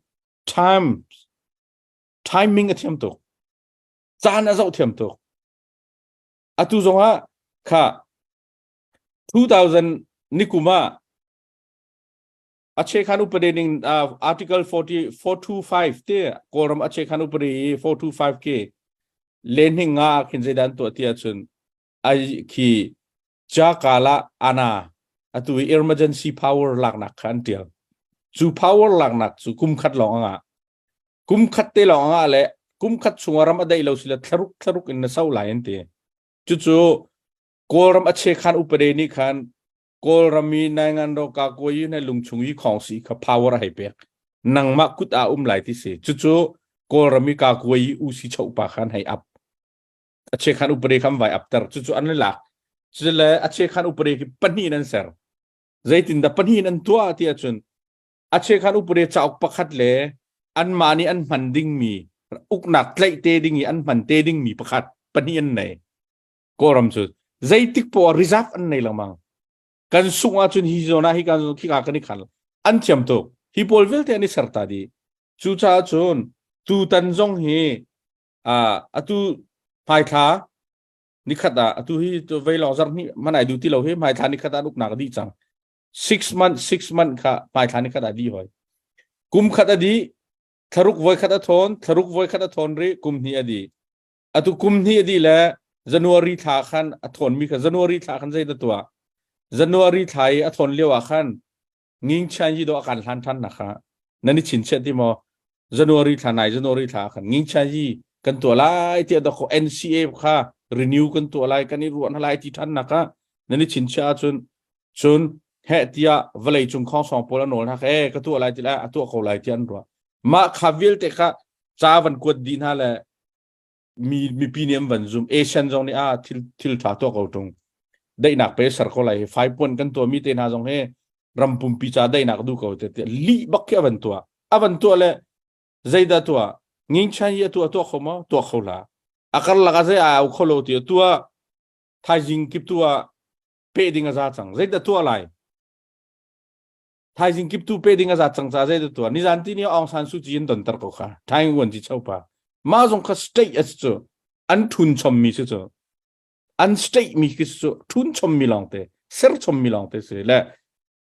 time timing a thiam tuk. Caan a zoh thiam tuk. Atu zongah kha 2000 nikum ah Achekhan upade ning article 40 425 te Kawlram Achekhan upade 425 ke lenhing nga khin zeidan tuah ti ahcun ai khi Jakala ana atu i emergency power laknak kha an tial. Cu power laknak cu kum khat lawng anga kum khat te lawng anga le kum khat chungah ram a daih lo sile thlaruk thlaruk in na so lai an ti. Cucu Kawlram Achekhan upade nih khan Kawlram i Naingan ro ka kawi ne lungchung i khong si kha power a hei pek. Nangmah kut ah um lai ti si. Cucu Kawlram i ka kawi u si cho pa khan hei up. Achekhan upade khan vai up ter. Cucu an lak. Cule Achekhan upade ki pahnih in an ser. Zeitin dah pahnih in an tuah ti ahcun Achekhan upade cauk pakhat le anmah nih an hman dingmi. Uknak tlaih te ding i an hman te ding mi pakhat pahnih an nei. Kawlram cu zeitik poah reserve an nei lengmang. Kan sungh ahcun hi zawn ah hi kan khika kan i khal. An thiam tuk. Hi pawl vialte an i ser ta dih. Cucaah cun tutan zong hi atu hmaithla nikhat ah atu hi vei lawng zarh hnih man ai duh ti lo hi hmaithla nikhat ah an uknak a dih cang. 6 month 6 month kha hmaithla nikhat ah dih hoi. Kum khat a dih, thlaruk voi khat a thawn, thlaruk voi khat a thawn rih, kum hnih a dih. Atu kum hnih a dih le January thla khan a thawn mi kha January thla khan zei dah tuah? January thla i a thawn lio ah khan Ngingchian yi do a kan hlan than na kha nan i chinchiah ti maw? January thla nai January thla khan Ngingchian yi kan tuah lai tiah dako NCA kha renew kan tuah lai kan i ruah hna lai ti than na kha nan i chinchiah ahcun cun heh tiah vawlei cung khongsong pawl a nawl hna kha e ka tuah lai ti lai a tuah ko lai tiah an ruah. Mah kha vialte kha ca van kuat dih hna le mi mipi nih an van zum. Asian zong nih a thil thil tha tuah ko tung, daihnak pe ser ko lai hi, fai puan kan tuah mi te hna zong hi ram pumpi ca daihnak du ko te li bak khi avan tuah avan tuah le zeidah tuah nging chan hi atu tuah kho maw? Tuah kho la akar lak a zei au kho lo ti tuah thaizing kip tua pe ding a za cang. Zeidah tuah lai? Thaizing kip tu pe ding a zat cang ca zei tuah? Nizan ti ni Aung San Suu Kyi in donter ko kha thaing wan ji chopa ma zong kha state as cu an thun chom mi si cu an state mi khi cu thun chom mi lawng te ser chom mi lawng te si le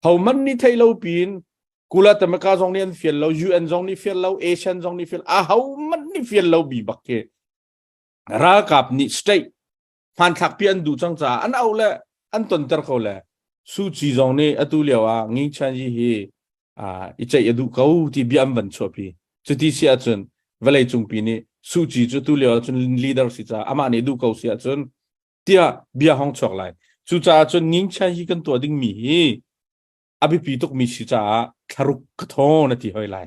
ho man ni thei lo pin Kula Tamaka zong nih an fial lo, UN zong nih fial lo, ASEAN zong nih fial a ho man nih fial lo bi bak khi ralkap nih state hmanthlak pi an duh cang caah an auh le an tonter ko le Su Kyi zong nih atu lio ah Nging Chan Yi hi i ceih a duh ko ti bia an van chuahpi. Cuti si ahcun vawlei cungpi nih Su Kyi cu tu lio ahcun leader si caah amah nih duh ko si ahcun tiah bia hong chuak lai. Cucaah cun Nging Chan Yi kan tuah dingmi hi a biapi tukmi si caah thlaruk ka thawn a ti hoi lai.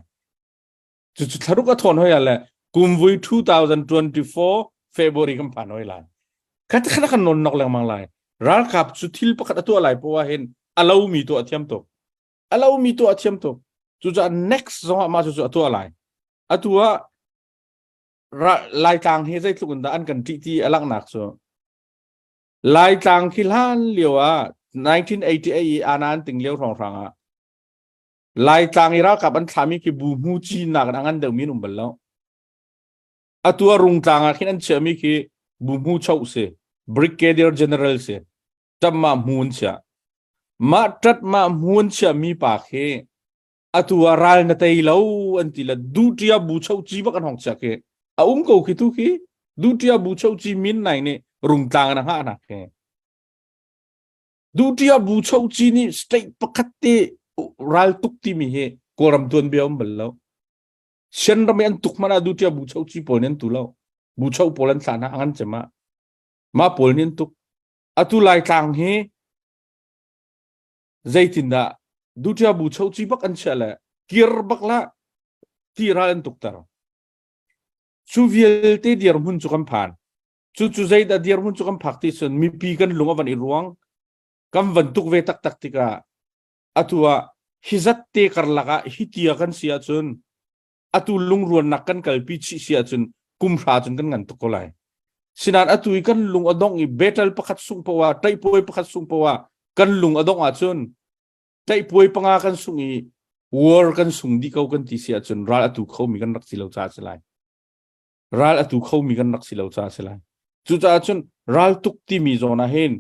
Cucu thlaruk a thawn hoi le kumvui 2024 February kan phan hoi lai. Khat khat kan non nok lengmang lai. Ralkap cu thil pakhat a tuah lai poah hin a lomi tuah thiam tuk. A lomi tuah thiam tuk. Cucaah next zong ah mah cu a tuah lai. Atu ah Laitlang hi zeitluk in dah an kan ṭih ti a langhnak cu Laitlang khi hlan lio ah 1988 i ana an ting lio hrawnghrang ah Laitlang i ralkap an thlahmi khi bu hmu ci nak in a ngan deuhmi an um bal lo. Atu a Rungtlang ah khin an chiahmi khi bu hmu choh si, Brigadier General si, ṭamah hmu an chiah. Mah ṭatmah hmu an chiahmi pa khi atu ah ral na tei lo an ti le duṭia bu choh ci bak an hong chiah khi a um ko khi tu khi duṭia bu choh ci min nai nih Rungtlang in a hngah nak khi. Duṭia bu choci nih state pakhat te ral tuk timi hi Kawlram tuanbia um bal lo. Sian ram i an tuk hmanh ah duṭia bu choci pawl nih an tu lo. Bu cho pawl an thlah hna a ngan cem ah. Mah pawl nih an tuk. Atu Laitlang hi zeitindah duṭia bu choci bak an chiah le kir bak la ti ral an tukter. Cu vialte dirhmun cu kan phan. Cucu zeidah dirhmun cu kan phak ti cun mipi kan lung a van i ruang kan van tuk ve taktak tikah atu ah hi zat te karlak ah hi tia kan si ahcun atu lungruannak kan kalpi chih si ahcun kum hra cun kan ngan tuk ko lai. Sinain atu i kan lung a dongh i battle pakhat sung poah ṭaihpuai pakhat sung poah kan lung a dongh ahcun ṭaihpuai panga kan sung i war kan sung dih ko kan ti si ahcun ral atu khomi kan rak si lo caah a si lai. Ral atu khomi kan rak si lo caah a si lai. Cucaah cun ral tuk timi zawn ah hin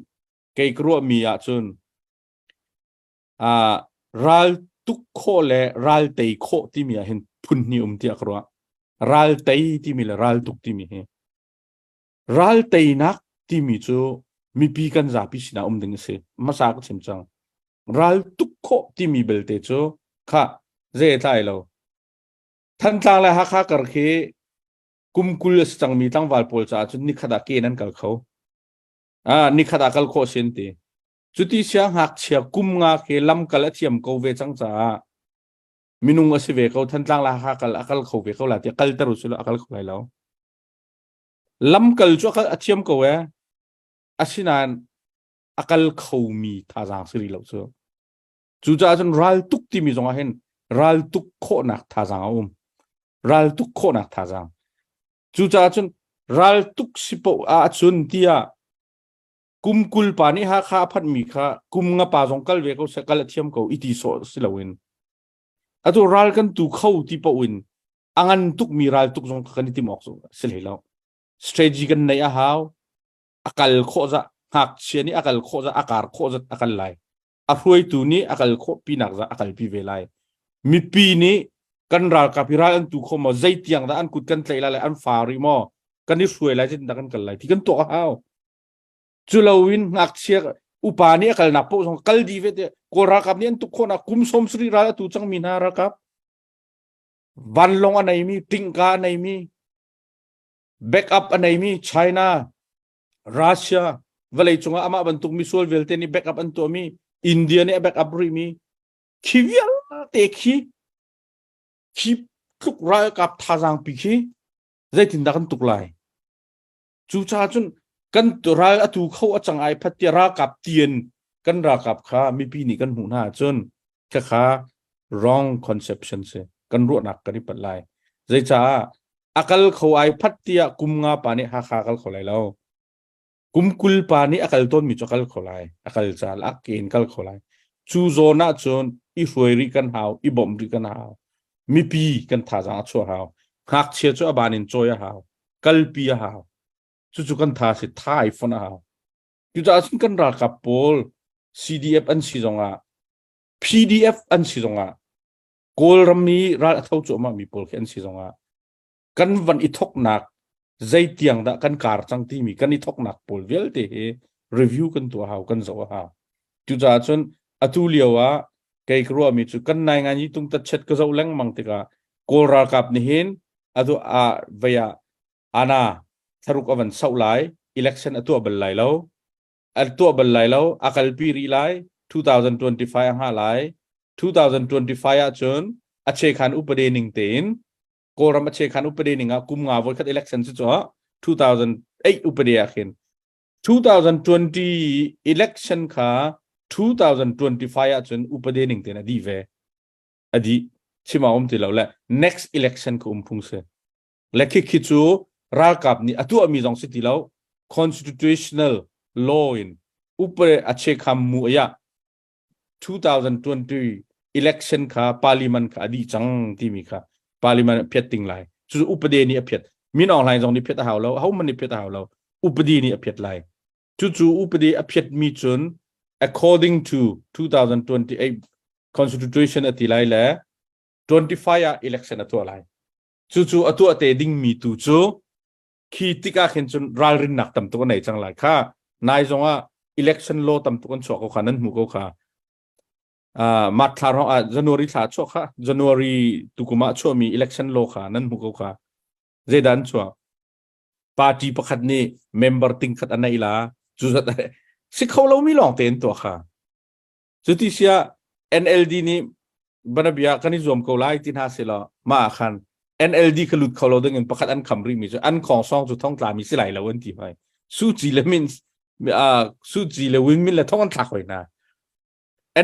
kei ka ruahmi ahcun ral tuk khawh le ral tei khawh timi ah hin phun hnih um tiah ka ruah. Ral tei timi le ral tuk timi hi. Ral teinak timi cu mipi kan zapi sinah um ding a si. Hmasa ka chim cang. Ral tuk khawh timi belte cu kha zei tlai lo. Thantlang le Hakha kar khi kum 20 a si cangmi tlangval pawl caah cun nikhat ah ke in an kal kho. Ah, nikhat ah kal khawh sin ti. Cuti sia ngakchia kum nga khi lamkal a thiam ko ve cang caah minung a si ve ko. Thantlang le Hakha kal a kal kho ve ko la tiah kalter u silo a kal kho lai lo. Lamkal cu a kal a thiam ko e. Asinain a kal khomi thazaang si rih lo cu. Cucaah cun ral tuk timi zong ah hin ral tuk khawhnak thazaang a um. Ral tuk khawhnak thazaang. Cucaah cun raltuk si poh ahcun tiah kum 20 pa nih Hakha a phanhmi kha kum nga pa zong kal ve ko seh kal a thiam ko i ti sawh si loin atu ral kan tu kho ti poh in a ngan tukmi ral tuk zong kan i tim awk si hlei lo. Strategy kan neih a hau. A kal khawh zah ngakchia nih a kal khawh zah a kar khawh zat a kal lai. A hruaitu nih a kal khawh pinak zah a kalpi ve lai. Mipi nih kan ralkap hi ral an tu kho maw zeitiang dah an kut kan tlaih lai le an fa rih maw kan i hruai lai zeitindah kan kal lai ti kan tuak a hau. Cu loin ngakchia upa nih a kalnak paoh zong kal dih ve te Kawl ralkap nih an tuk khawhnak kum 70 ral a tu cangmi hna ralkap vanlawng a neimi tingka a neimi backup a neimi China Russia vawlei cungah amah bantuk misual vialte nih backup an tuahmi India nih a backup rihmi khi vialte khi khi tluk ralkap thazaang pi khi zeitindah kan tuk lai Cucaah cun kan ral atu kho a cang ai phat tiah ralkap tian kan ralkap kha mipi nih kan hmuh hna ahcun khakha wrong conception si kan ruahnak kan i palh lai. Zeicaah a kal kho ai phat tiah kum nga pa nih Hakha kal kho lai lo. Kum 20 pa nih a kal tawnmi cu a kal kho lai. A kal caal a ke in kal kho lai. Cu zawn ahcun i hruai rih kan hau, i bawmh rih kan hau. Mipi kan thazaang a chuah hau. Ngakchia cu a ban in cawi a hau. Kalpi a hau. Cucu kan tha si tha i fonh a hau. Cucaah cun kan ralkap pawl CDF an si zongah PDF an si zongah Kawlram i ral a tho cuahmah mi pawl khi an si zongah kan van i thoknak zeitiang dah kan kar cang timi kan i thoknak pawl vialte hi review kan tuah hau kan zoh a hau. Cucaah cun atu lio ah kei ka ruahmi cu kan nai ngai ni tung tat chet ka zoh lengmang tikah Kawl ralkap nih hin atu a vei ah ana thlaruk a van sauh lai election a tuah bal lai lo a tuah bal lai lo a kalpi rih lai 2025 a hngah lai 2025 ahcun a chekhan upade ning tein Kawlram a chekhan upade ning ah kum nga voi khat election cu cu 2008 upade ah khin 2020 election kha 2025 ahcun upade ning tein a dih ve a dih chim a um ti lo le next election ka um phung si le khi khi cu ralkap nih a tuahmi zong si ti lo constitutional law in upare a chekham mu aya 2020 election kha parliament kha a dih cang timi kha parliament a phiat ting lai cu upade nih a phiat Min Aung Hlaing zong nih phiat a hau lo hohmanh nih phiat a hau lo upadi nih a phiat lai cucu upadi a phiat mi cun according to 2028 constitution a ti lai le 25 ah election a tuah lai cucu a tuah te ding mi tu cu khi tikah khin cun ralrinnak tam tuk a nei cang lai kha nai zong ah election law tam tuk an chuah ko kha nan hmu ko kha uh, March thla rong ah January thla chuah kha January tukum ah chuahmi election law kha nan hmu ko kha zeidah an chuah party pakhat nih member ting khat a nei la cu zat si kho lomi lawng te in tuah kha Cuti siah NLD nih banabia kan i zuam ko lai ti hna selaw mah ah khan NLD kha lut kho lo ding in pakhat an kham rihmi cu an khong song cu thong tlami si lai lo an ti hoi. Su Ci le Min uh, Su Ci le Win Min le thong an thlak hoi hna.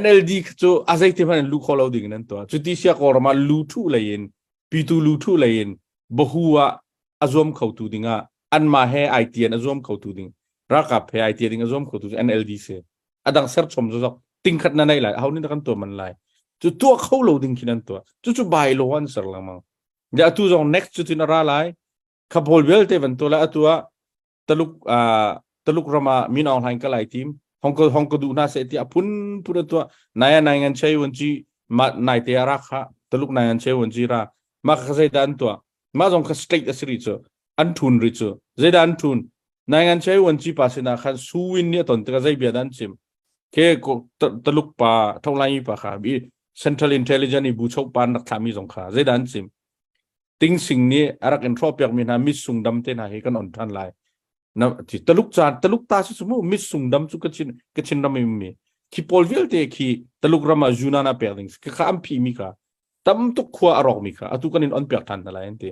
NLD cu a zeiti hmanh in lu kho lo ding in an tuah. Cuti sia Kawlram ah lu thuh lei in pitu lu thuh lei in bahu ah a zuam khotu ding ah anmah he ai tian a zuam khotu ding ralkap he ai tia ding a zuam khotu cu NLD si. A dang ser chom zozok tingkhat na nei lai aho nih dah kan tuah man lai cu tuah kho lo ding khin an tuah cu cu bai law an ser lengmang ya atu zong next cu tin a ra lai kha pawl vialte van tuah lai atu ah taluk taluk ram ah Min Aung Hlaing ka lai tim hong ko hong ko duh hna seh tiah phun phun an tuah nai nai ngan chei wan chi ma nai te ra kha taluk nai ngan chei wan chi ra ma kha zeidah an tuah ma zong kha state a si ri cu an thun ri cu zeidah an thun nai ngan chei wan chi pa sinah khan suwin nih a ton tikah zei bia dah an chim ke taluk pa thonglai pa kha bi central intelligence i bu chok pan rak thlami zong kha zeidah an chim ting sing nih a rak in hrawh piak mi hna mit sung dam te hna hi kan on than lai na ti taluk caan taluk ta su mu mit sung dam cu kachin kachin ram mi khi pawl vialte khi taluk ram ah yunnan a pek ding ka kha an phi mi kha tam tuk khua a rawk mi kha atu kan in on piak than hna lai an ti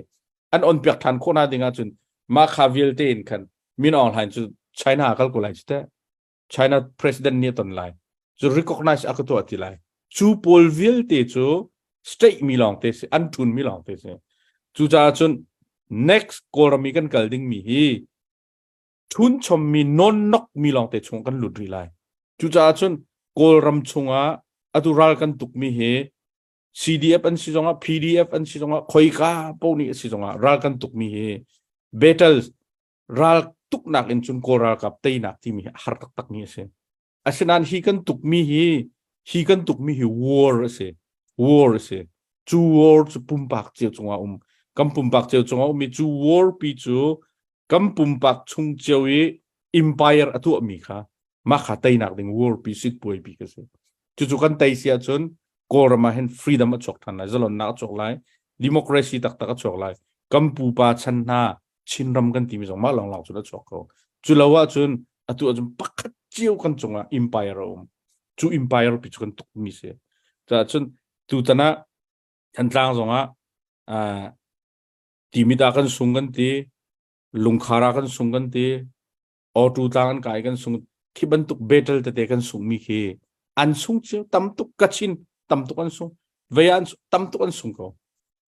an on piak than khawh na ding ahcun mah kha vialte in khan Min Aung Hlaing cu China kal ko lai cu teh China president nih a ton lai cu recognize a ka tuah ti lai cu pawl vialte cu state mi lawng te si an thun mi lawng te si cucaah cun Next Kawlram i kan kal dingmi hi chunchommi nawnnok mi lawngte chung kan lut rih lai. Cucaah cun Kawlram chungah atu ral kan tukmi hi CDF an si zongah PDF an si zongah khoika paoh nih a si zongah ral kan tukmi hi battle ral tuknak in cun Kawl ralkap teinak timi hi a har taktakmi a si. Asinain hi kan tukmi hi hi kan tukmi hi war a si. War a si. Cu war cu pumpak cio cungah um. Kan pumpak cio cungah ummi cu war pi cu kan pumpak chung cio i empire a tuahmi kha mah kha teinak ding war pi sitpuai pi ka si. Cucu kan tei si ahcun Kawlram ah hin freedom a chuak ṭhan lai, zalonnak a chuak lai, democracy taktak a chuak lai. Kan pupa chan hna Chinram kan timi zong mah lawnglawng cun a chuak ko. Cu lo ahcun atu ahcun pakhat cio kan cungah empire a um. Cu empire pi cu kan tukmi si. Caah cun tutan ah Thantlang zongah uh, Timit ah kan sung kan ti, Lungkhar ah kan sung kan ti, Auto tlang an kai kan sung khi bantuk battle tete kan sungmi khi an sung cio tam tuk Kachin tam tuk an sung vei an tam tuk an sung ko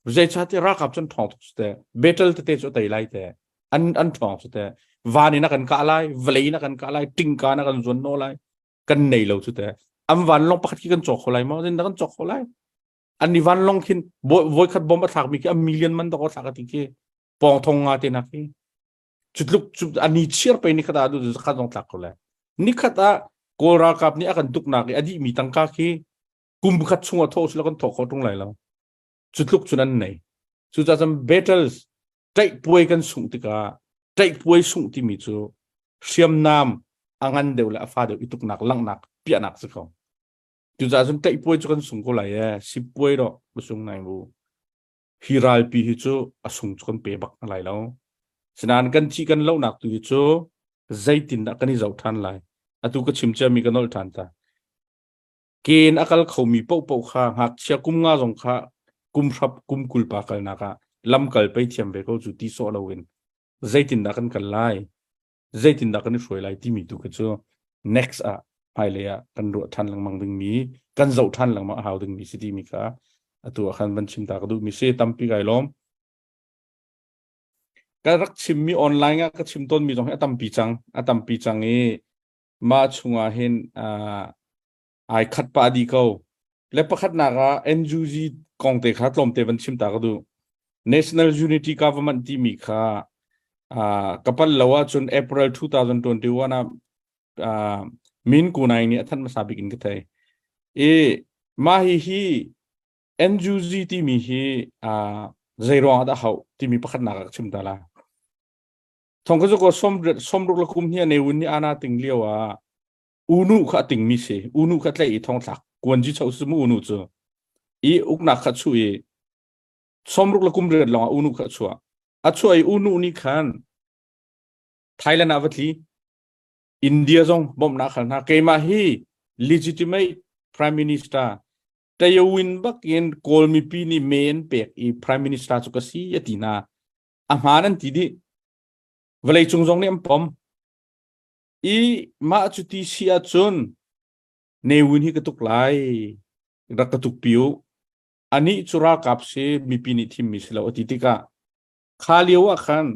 zeicahtiah ralkap cun ṭhawng tuk cu te battle tete cu a tei lai te an an ṭhawng cu te van in a kan kah lai vawlei in a kan kah lai tingka in a kan zuan naw lai kan nei lo cu te an vanlawng pakhat khi kan cawk kho lai maw zin kan cawk kho lai an ni vanlawng khin voi khat bom a thlak mi khi a million man dok a thlak a ti khi pawng thong nga te nak khi cu tluk cu ani chiar pe ni khat ah du zakhat zong tlak ko lai nikhat ah kawl ralkap nih a kan tuknak i a dih mi tangka khi kum khat chung a thawh sila kan thawh kho tung lai lo cu tluk cun an nei cucaah cun battles ṭaih puai kan sungh tikah ṭaih puai sungh timi cu hriamnam a ngan deuh le a fa deuh i tuknak langhnak piahnak si ko cucaah cun ṭaih puai cu kan sung ko lai e sip puai rawh ka sung nai bu hi ralpi hi cu a sung cu kan pe bak hna lai lo sinain kan thi kan lohnak tu hi cu zeitindah kan i zoh ṭhan lai atu ka chim ciami ka nolh ṭhan ta Ke in a kal khomi paohpaoh kha ngakchia kum nga zong kha kum hrap kum 20 pa kalnak ah lamkal pei thiam ve ko cu ti sawh loin zeitindah kan kal lai zeitindah kan i hruai lai timi tu kha cu next ah hmailei ah kan ruah ṭhan lengmang dingmi kan zoh ṭhan lengmang a hau dingmi si timi kha atu ah khan van chim ta ka duhmi si tampi kai lawm ka rak chimmi online ah ka chim tawnmi zong hi a tampi cang a tampi cang i mah chungah hin uh, ai khat pah dih ko le pakhatnak ah NUG kong te kha tlawmte van chim ta ka duh National Unity Government timi kha uh, ka pal lo ahcun April 2021 ah uh, Min Kunai nih a thanh hmasa bik in ka thei i mah hi hi NUG timi hi uh, zei ruang ah dah hauh timi pakhatnak ah ka chim ta la Thong ka ko somruk le kum hi ne win ni ana ting lio ah unu kha ting mi si unu kha tlai i thong thlak kuan ji chau su mu unu chu i uknak kha chu i somruk le kum riat lawng ah unu kha chua a chua i unu ni khan Thailand ah va tli India zong bawmhnak khal hna keimah hi legitimate prime minister Tayawin bakin Kawl mipi nih me an pek i prime minister cu ka si a ti hna a hmaan an ti dih vawlei cung zong nih an pom i mah cu ti si ahcun Ne Win hi ka tuk lai rak ka tuk pi u anih cu ralkap si mipi nih thimmi si lo a ti tikah kha lio ah khan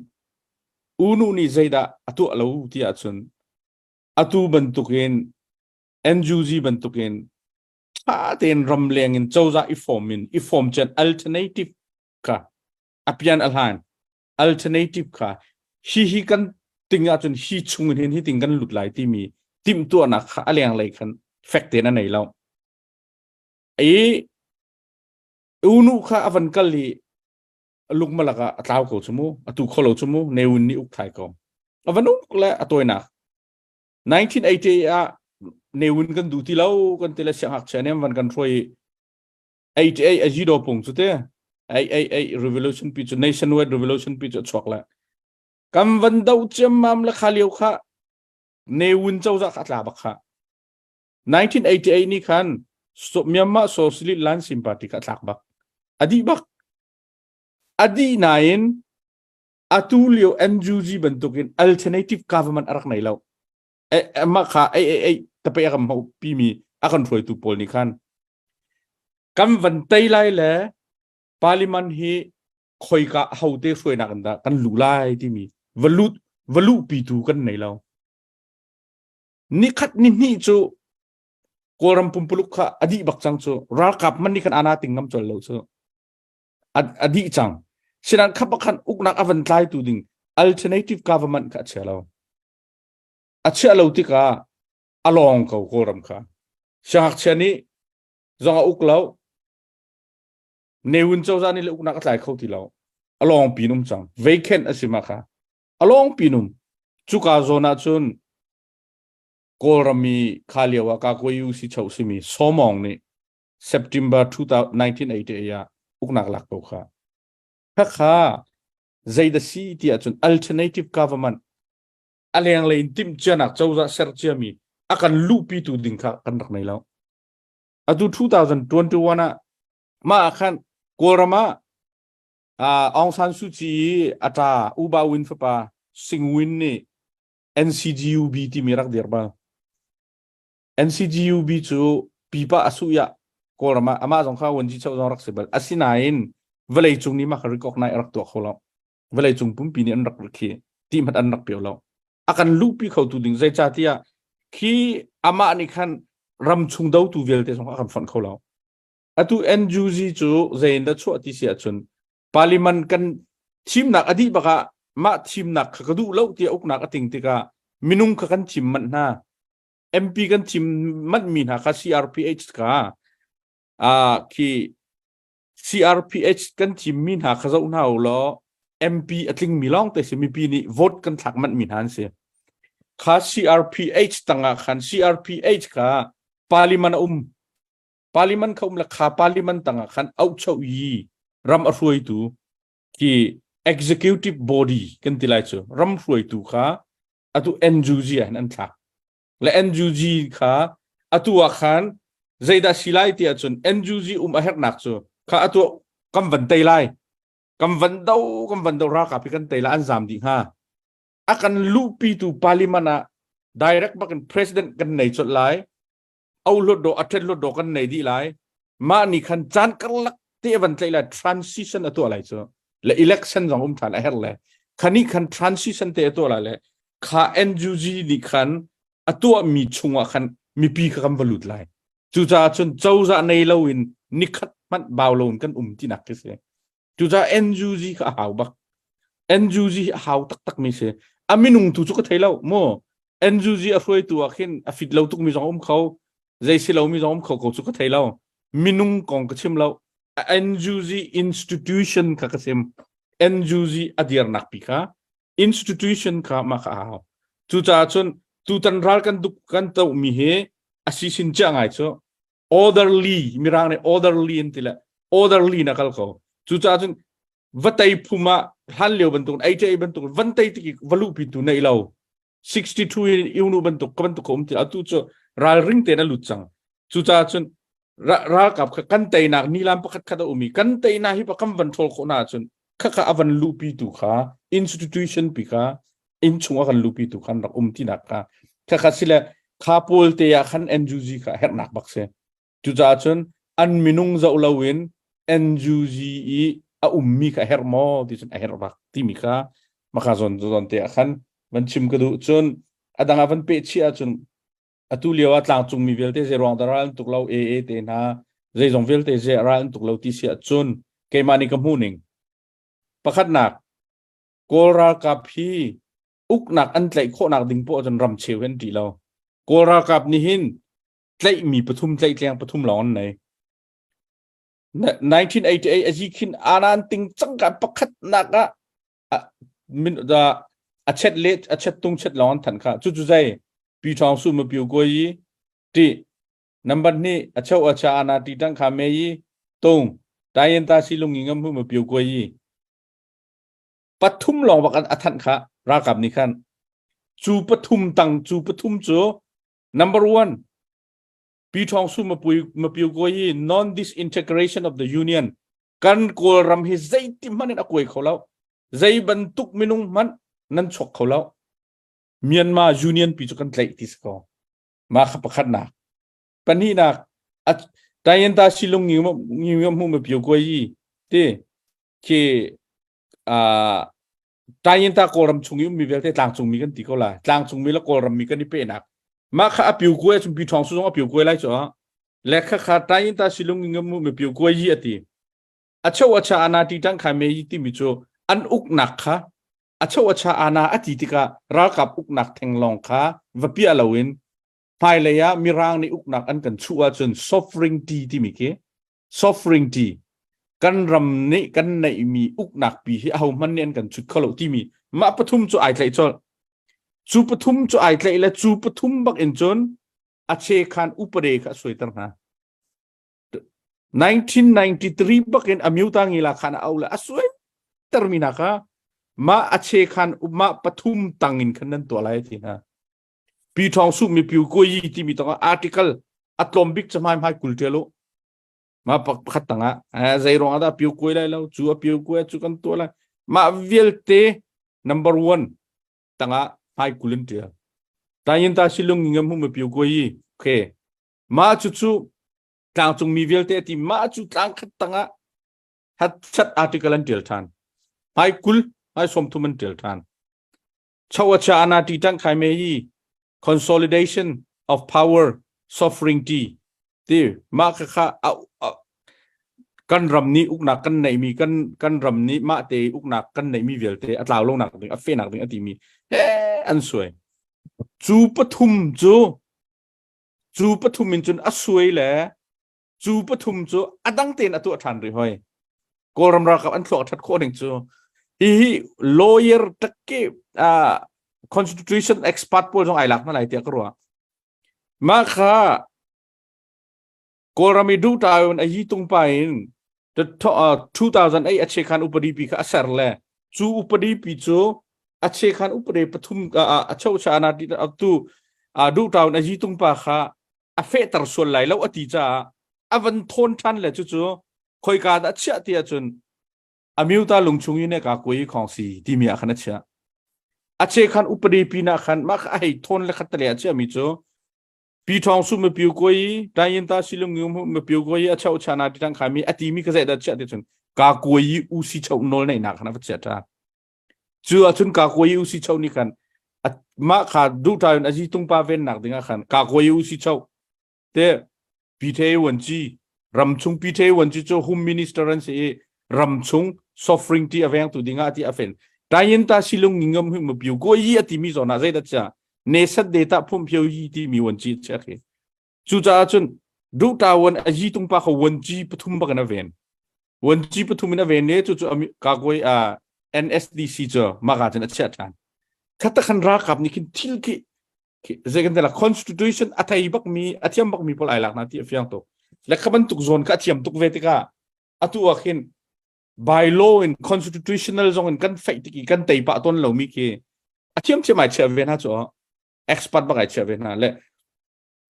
unu nih zeidah a tuah lo ti ahcun atu bantukin NUG bantukin ṭha tein ramleng in cozah i form in i form cun alternative kha a pian a hlan alternative kha hi hi kan ting ahcun hi chung in hin hi ting kan lut lai timi timhtuahnak kha a lenglei khan fek tein a nei lo i unu kha a van kal i lungmalak ah a tlau ko chu mu atu kho lo chu mu neun nih uk thai ko a van uk le a tawinak 1980 ah neun kan du ti lo kan ti le siangngakchia nih an van kan hruai 88 a jido pung cu te 888 revolution pi cu nationwide revolution pi cu a chuak le kan van do ciammam le kha lio kha Ne Win cozah kha tla bak kha 1988 ni khan Myanmar Socialist Lansim Party kha tlak bak adi bak adi nain atu lio NUG bantukin alternative government arak nei lo mah kha ei ei ei tape a kan hmo pi mi a kan hruaitu pawl nih khan kan van tei lai le parliament hi. Khoika hote hruainak in dah kan luh lai timi va lut va luhpitu kan nei lo. Nikhat ni hnih cu Kawlram pumpuluk kha a dih bak cang cu. Ralkap man nih khan ana ting ngam col lo cu. A dih cang. Sinan kha pakhan uknak a van tlaitu ding alternative government kha a chia lo. A chia lo tikah a lawng ko Kawlram kha. Siangngakchia nih zong a uk lo. Ne Win cozah nih le uknak a tlai kho ti lo. A lawng pin um cang. Vacant a si ma kha. A lawng pin um. Cuka zawn ah cun Kawlram i kha lio ah Kakuayu si cho simi Sawmawng nih September 1988 ah uknak lak ko kha. Khakha zeidah si ti ahcun alternative government a lenglei in timhcianak cozah ser ciami a kan luhpitu ding kha kan rak nei lo. Atu 2021 ah mah ah khan Kawlram ah Aung San Suu Kyi i a ṭa U Ba Win fapa Sing Win nih NCGUB timi rak dir bal. NCGUB cu pipa a suh ah Kawlram ah amah zong kha Wanji Cho zong rak si bal. Asinain vawlei cung nih mah kha recognize a rak tuah kho lo. Vawlei cung pumpi nih an rak khi ti hmanh an rak pio lo. A kan luhpi kho tu ding zeicahtiah khi amah nih khan ram chung dotu vialte zong a kan fonh kho lo. Atu NUG cu zei in dah chuah ti si ahcun parliament kan thimnak a dih bak ah mah thimnak kha ka duh lo tiah uknak a ting tikah minung kha kan thim manh hna. MP kan thim manh mi hna kha CRPH kha khi CRPH kan thim mi hna kha zoh hna u law MP a tling mi lawng te si mipi nih vote kan thlak manh mi hna an si. Kha CRPH tangah khan CRPH kha parliament a um Parliament kha um le kha parliament tangah khan auhcho i ram a hruaitu khi executive body kan ti lai cu ram hruaitu kha atu NUG ah hin an thlak. Le NUG kha atu ah khan zeidah si lai ti ahcun NUG um a herhnak cu kha atu kan van tei lai. Kan van do kan van do ralkap hi kan tei lai an zam dih hnga. A kan luhpitu parliament ah direct bakin president kan nei colh lai. Auhlutdaw a ṭhetlutdaw kan nei dih lai. Mah nih khan caan karlak te van tlaih lai transition a tuah lai cu. Le election zong um ṭhan a herh le khani khan transition te a tuah lai le kha NUG nih khan a tuahmi chungah khan mipi kha kan va lut lai. Cucaah cun cozah nei loin nikhat hmanh bau loin kan um tinak khi si. Cucaah NUG kha a hau bak. NUG hi a hau taktak mi si. A minung tu cu ka thei lo mu. NUG a hruaitu ah khin a fit lo tukmi zong um kho. Zei si lomi zong um kho ko cu ka thei lo. Minung kong ka chim lo. NUG institution kha ka chim. NUG a dirnak pi kha institution kha mah kha a hau. Cucaah cun tutan ral kan duk kan tohmi hi a si sin chia ngai cu orderly mirang nih orderly an ti le orderly na kal ko. Cucaah cun vatei phum ah hlan lio bantuk ei bantuk van tei tik va luhpi tu nei lo 62 in iunu bantuk ka bantuk ka um ti atu cu ralring tein a lut cang. Cucaah cun ralkap kha kan teinak nilam pakhat khat a um i kan teinak hi pa kan van ṭhawl khawh na ahcun khakha a van luhpi tu kha institution pi kha inn chung a kan luhpi tu khan rak um tinak kha khakha sile kha pawl te ah khan NUG kha herhnak bak si. Cucaah cun an minung zoh loin NUG i a ummi kha a herh maw ti cun a herh bak timi kha maka zawn zawn te ah khan van chim ka duh. Cun a dang ah van peh chih ahcun atu lio ah tlangcung mi vialte zei ruang dah ral an tuk lo AA te hna zeizong vialte zei ral an tuk lo ti si ahcun keimah nih ka hmuh ning pakhatnak Kawl ralkap hi uknak an tlaih khawhnak ding poah cun ram cheu hi an ṭih lo. Kawl ralkap nih hin tlaihmi pathum tlaihtleng pathum lawng an nei. 1988 a zi khin anan ting cangka pakhatnak ah min da a chet le a chet tung chet lawng an than kha cu cu zei pi thong su ma piu ko yi ti number ni a cheu a cha ana ti tang kha me yi tung tayin ta si lung ngam hu ma piu ko yi pathum lawng bak a thanh kha ralkap nih khan cu pathum tang cu pathum cu number one pi thong su ma pui ma piu ko yi non disintegration of the union kan Kawlram hi zeiti hmanh in a kuai kho lo. Zei bantuk minung hmanh nan chuak kho lo. Myanmar Union pi cu kan tlaih ti si ko. Mah kha pakhatnak. Pahnihnak, Tayenta silung ngi mu ma pio kuai yi ti khi. uh, Tayinta Kawlram chung i ummi vialte tlangcungmi kan ti ko lai. Tlangcungmi le Kawlrammi kan i pehnak. Mah kha a piu kuai cun pi ṭhawng su zong a piu kuai lai cu. Le kha kha Tayinta silung ngam mu mi piu kuai yi a ti. A cheu a cha ana ti tang khai me yi timi cu an uknak kha a cheu a cha ana a ti tikah ralkap uknak thenglong kha va piah loin hmailei ah mirang nih uknak an kan chuh ahcun sovereignty timi khi sovereignty kan ram nih kan neihmi uknak pi hi ahohmanh nih an kan chut kho lo timi mah pathum cu ai tlaih colh cu pathum cu ai tlaih le cu pathum bak in cun a che khan upade kha a suaiter hna 1993 bak in amyuta ngila khan a au le a suai termi na kha mah a che khan mah pathum tang in khan nan tuah lai ti hna Pi Thawng Su mi piu ko yi timi tong article a tlawm bik cu hmai hmai kul ṭial u. Ma pakhat tangah zei ruang ah dah piu kuai lai lo cu a piu kuai cu kan tuah lai. Mah vialte number one tangah hmai kul in ṭial. Tayin ta silung ngam hu mi piu kuai yi. Okay. Mah cu cu tlangcung mi vialte ti mah cu tlang khat tangah hat chat article an ṭial ṭhan. Hmai kul hmai 30 an ṭial ṭhan. Chawacha ana ti tang khai me yi consolidation of power sovereignty ti mah kha kha kan ram nih uknak kan neihmi kan kan ram nih mah te uknak kan neihmi vialte a tlau lonak ding a fehnak ding a timi he an suai cu pathum cu cu pathum in cun a suai le cu pathum cu a dang tein a tuah ṭhan rih hoi kawlram ralkap an thluak ṭhat khawh ning cu hihi lawyer takke uh, constitution expert pawl zong ai lak hna lai tiah ka ruah mah kha kawlram i duh ta in a yi tung pa in 2008 a chekhan upadi pi kha a ser le cu upadi pi cu a chekhan upadi pathum a cheu cha na tu duh ta in a yi tung pa kha a fehter sual lai lo a ti caah a van thawn ṭhan le cucu khoika dah a chiah ti ahcun amyuta lungchung i ne ka kui khong si timi ah khan a chiah a che khan upadi pin ah khan mah kha a hei thawn le khat tale a chiah mi cu pi thong su ma piu koi tayin ta silung ngium ma piu koi a chau chana ti tang khami a ti mi ka zai da chiah ti cun ka koi u si chau nol nei na khan a va chiah ta Cu ahcun Kakuai u si cho nih khan mah kha duh ta in azi tung pa ven nak ding ah khan Kakuai u si cho te Pite wan ci ramchung Pite wan ci cu home minister an si i ramchung sovereignty a veng tu ding ah ti a fen tayin ta silung ngingam hu ma piu ko yi ati mi zona zei da cha ne sat de ta phum phio yi ti mi wan ci cha khi cu caah cun duh ta wan a yi tung pa kha wan ci pathum bak in a ven wan ci pathum in a ven ne cu cu ka koi a NSDC cu maka cun a chiah ṭhan khata khan ralkap nih khin thil khi zei kan la constitution a thei bak mi a thiam bak mi pawl ai lak na ti a fiang tuk le kha bantuk zawn kha a thiam tuk ve tikah atu ah khin by law in constitutional zong in kan feih tik i kan tei pah ton lo mi khi a thiam thiam ai chiah ve hna cu expert bak ai chiah ve hna le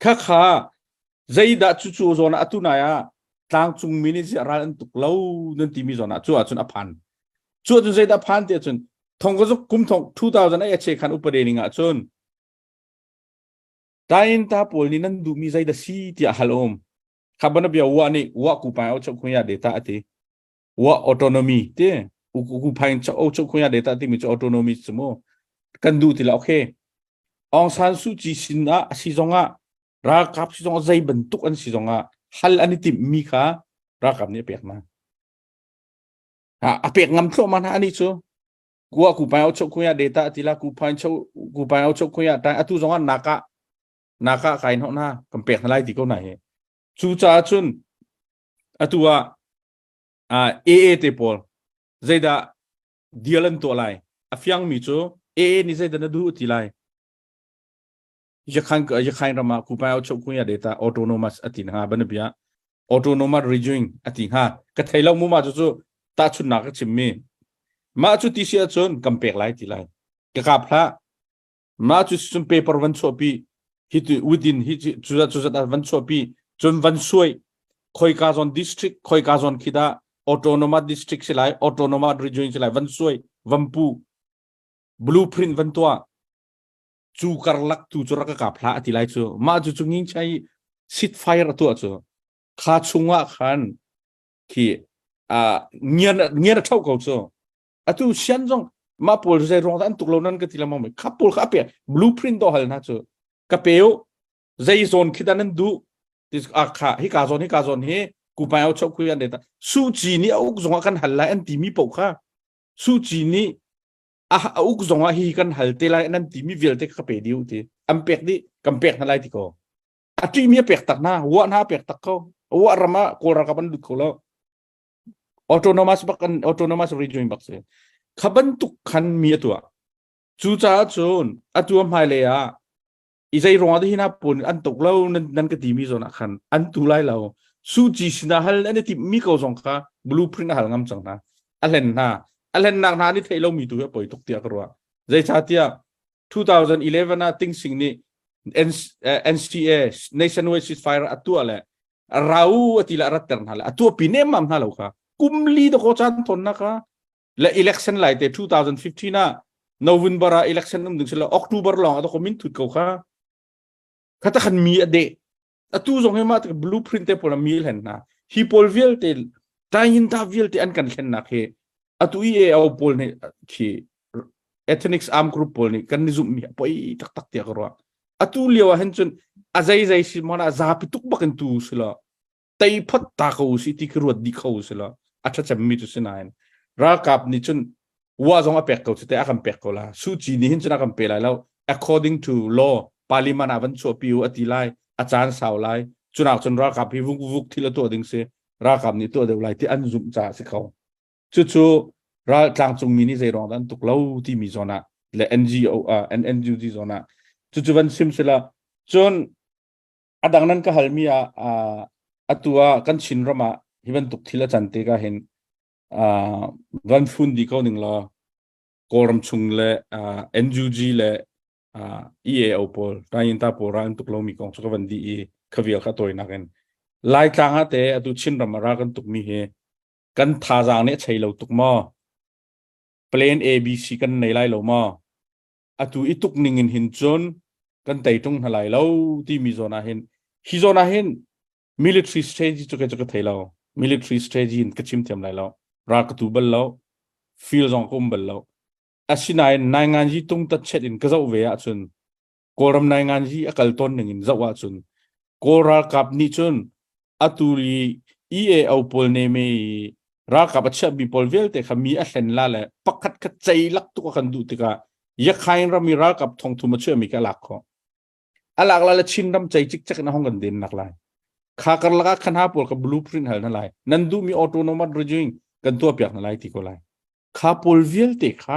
Khakha zeidah cucu zawn ah atu nai ah tlangcung mi nih ziah ral an tuk lo nan timi zawn ah cu ahcun a phan. Cu ahcun zeidah phan ti ahcun thong ka zuk kum thong 2000 ai a che khan upade ning ahcun Tain ta pawl nih nan duhmi zeidah si tiah hal um. Kha bana bia wa nih wa ku pai au chok khuya data ati. Wa autonomy ti u ku phain chok au chok khuya data ti mi chu autonomy chu mu. Kan duh ti la okay. Aung San Suu Kyi sin ah a si zongah ralkap si zongah zei bantuk an si zongah hal an i timhmi kha ralkap nih a pek hna. A pek ngam thluahmah hna ani cu. Kua ku pai au chok khuya data atila ku pai chok ku pai au chok khuya tai atu zongah naka naka kai hno na kan pek hna lai ti ko na hi. Cu caah cun atu ah AA te pawl zeidah deal an tuah lai a fiangmi cu AA nih zeidah na duh ti lai yakhan yakhain ram ah kupai au chok kuya data autonomous ati hnga banabia autonomous region ati hnga ka thei lo mu ma cu cu tahchunnak ka chim mi mah cu ti si ahcun kan pek lai ti lai ka kap hlah Mah cu cun paper van chuahpi hi tu within hi cu zat cu zat van chuahpi cun van suai khoika zawn district khoika zawn khi dah autonomous district si lai autonomous region si lai van suai van pu blueprint van tuah cu karlak tu cu rak ka kap hlah ati lai cu mah cu cu nging chai sit fire a tuah cu kha chungah khan khi a ngian ngian a tho ko cu. Atu sian zong mah pawl zei ruang dah an tuk lo nan ka ti lengmang mi kha pawl kha a pe blueprint do hal hna cu ka pe u zei zawn khi dah nan duh ti a kha hi ka zawn hi ka zawn hi kupai au chok kui an deta Su Ci nih a uk zong ah kan hal lai an ti mi paoh kha Su Ci nih a a uk zong ah hi kan hal te lai nan ti mi vialte ka pe diu ti an pek dih kan pek hna lai ti ko a ṭih mi a pek tak hna wa hna a pek tak ko wa ram ah kawl ralkap an lut kho lo autonomous bak an autonomous region bak si kha bantuk khan mi a tuah cu caah cun atu hmailei ah i zei ruangah dah hi hna pawl an tuk lo nan, nan ka timi zawn ah khan an tu lai lo Suci sinah hal an i timh mi ko zong kha blueprint a hal ngam cang hna a hlen hna a hlennak hna an i theih lomi tu hi a poi tuk tiah ka ruah zeicahtiah 2011 ah Ting Sing nih NCA Nationwide Ceasefire a tuah le rau a ti le a ratter hna le a tuah pi nemmam hna lo kha kum li dakaw caan thawn na kha le election lai te 2015 ah November ah election um ding sila October lawng a ko min thut ko kha khata khan mi a de atu zong hi ma blueprint te pawl mi hlen hna hi pawl vialte tayin ta vialte an kan thlen nak hi atu EAO pawl nih khi ethnic arm group pawl nih kan ni zumh mi poi tak tak tiah ka ruah atu lio ah hin cun a zei zei si mon a zapi tuk bakin tu sila tei phot ta ko si ti khi ruat dih kho si lo a ṭha cemmi cu si nain ralkap nih cun wa zong a pek ko cu te a kan pek ko la Su Ci nih hin cun a kan pe lai lo according to law parliament ah van chuahpi u a ti lai a caan sau lai cunak cun ralkap hi vuk vuk thil a tuah ding si ralkap nih tuah deuh lai ti an zumh caah si kho cucu ral tlangcung mi nih zei ruang dah an tuk lo timi zawn ah le NGO uh, NUG zawn ah cucu van sim sila cun A dang nan ka halmi ah atu ah kan Chin ram ah hi bantuk thil a can te ka hin van fun di ko ning law Kawlram chung le NUG le EAO pawl Tayinta pawl ra an tuk lomi kong cu ka van di i khavial kha tawinak in Laitlang ah te atu Chin ram ah ra kan tuk mi hi kan thazaang nih a chei lo tuk maw plan ABC kan nei lai lo maw Atu i tuk ning in hin cun kan tei ṭung hna lai lo timi zawn ah hin hi zawn ah hin military strategy cu kei cu ka thei lo. Military strategy in ka chim thiam lai lo. Ral ka tu bal lo. Field zong ka um bal lo. Asinain nainganzi tung tat chet in ka zoh ve ahcun Kawlram nainganzi a kal tawn ning in zoh ahcun Kawl ralkap nih cun atu i EAO pawl ne me i ralkap a chiahmi pawl vialte kha mi a hlen la le pakhat kha cei lak tuk a kan duh tikah Yakhain ram i ralkap thongthum a chiahmi kha a lak khawh. A lak la le Chin ram cei cikcek in a hong kan den nak lai. Kha karlak ah khan ha pawl kha blueprint hal na lai. Nan duhmi autonomous region kan tuah piak na lai ti ko lai. Kha pawl vialte kha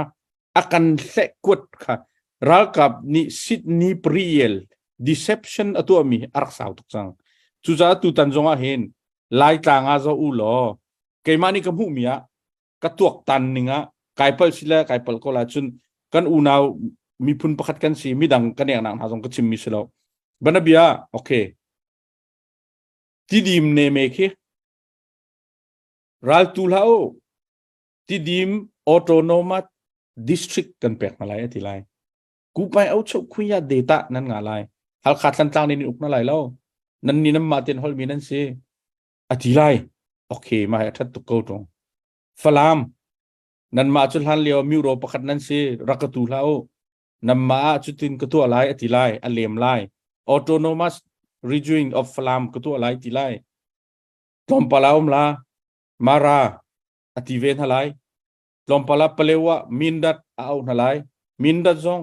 a kan hleh kuat kha ralkap nih Sydney Priel deception a tuahmi hi a rak sau tuk cang. Cucaah tutan zong ah hin Laitlang ah zoh u law keimah nih ka hmuhmi ah ka tuaktan ning ah kai palh si le kai palh ko lai cun kan unau miphun pakhat kan si midang kan eknak hna zong ka chimmi si lo banabia okay tidim ne me khi ral tu hlah u Tidim Autonomous District kan pek hna lai a ti lai. Kupai au chuk khuya data nan nga lai. Halkha Thlantlang nih uk na lai lo. Nan ni nan mah ten holmi nan si. A ti lai. Okay, mah hi a that tuk ko tung. Falam nan mah cu hlan lio miro pakhat nan si rak ka tu hlah u. Nan mah ah cutin ka tuah lai a ti lai, a lem lai. Autonomous Region of Falam ka tuah lai ti lai. Tlawmpal a um la. Mara a ti ve hna lai. Tlawmpal ah Palewa Mindat a auh hna lai. Mindat zong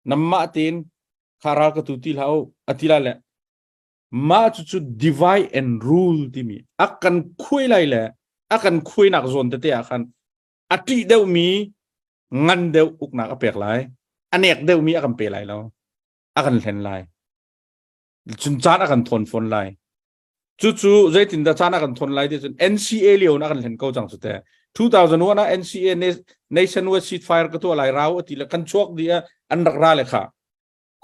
nanmah tein kha ral ka tu ti hlah u a ti lai le mah cucu divide and rule timi a kan khuai lai le a kan khuainak zawn tete ah khan a ṭih deuhmi ngan deuh uknak a pek lai a nek deuhmi a kan pe lai lo a kan hlen lai cun caan a kan thawn fawn lai Cucu zeitindah caan a kan thawn lai ti cun NCA lio in a kan hlen ko cang cu te. 2001 ah NCA Nationwide Ceasefire ka tuah lai rau ati le kan chuak dih ah an rak ra le kha.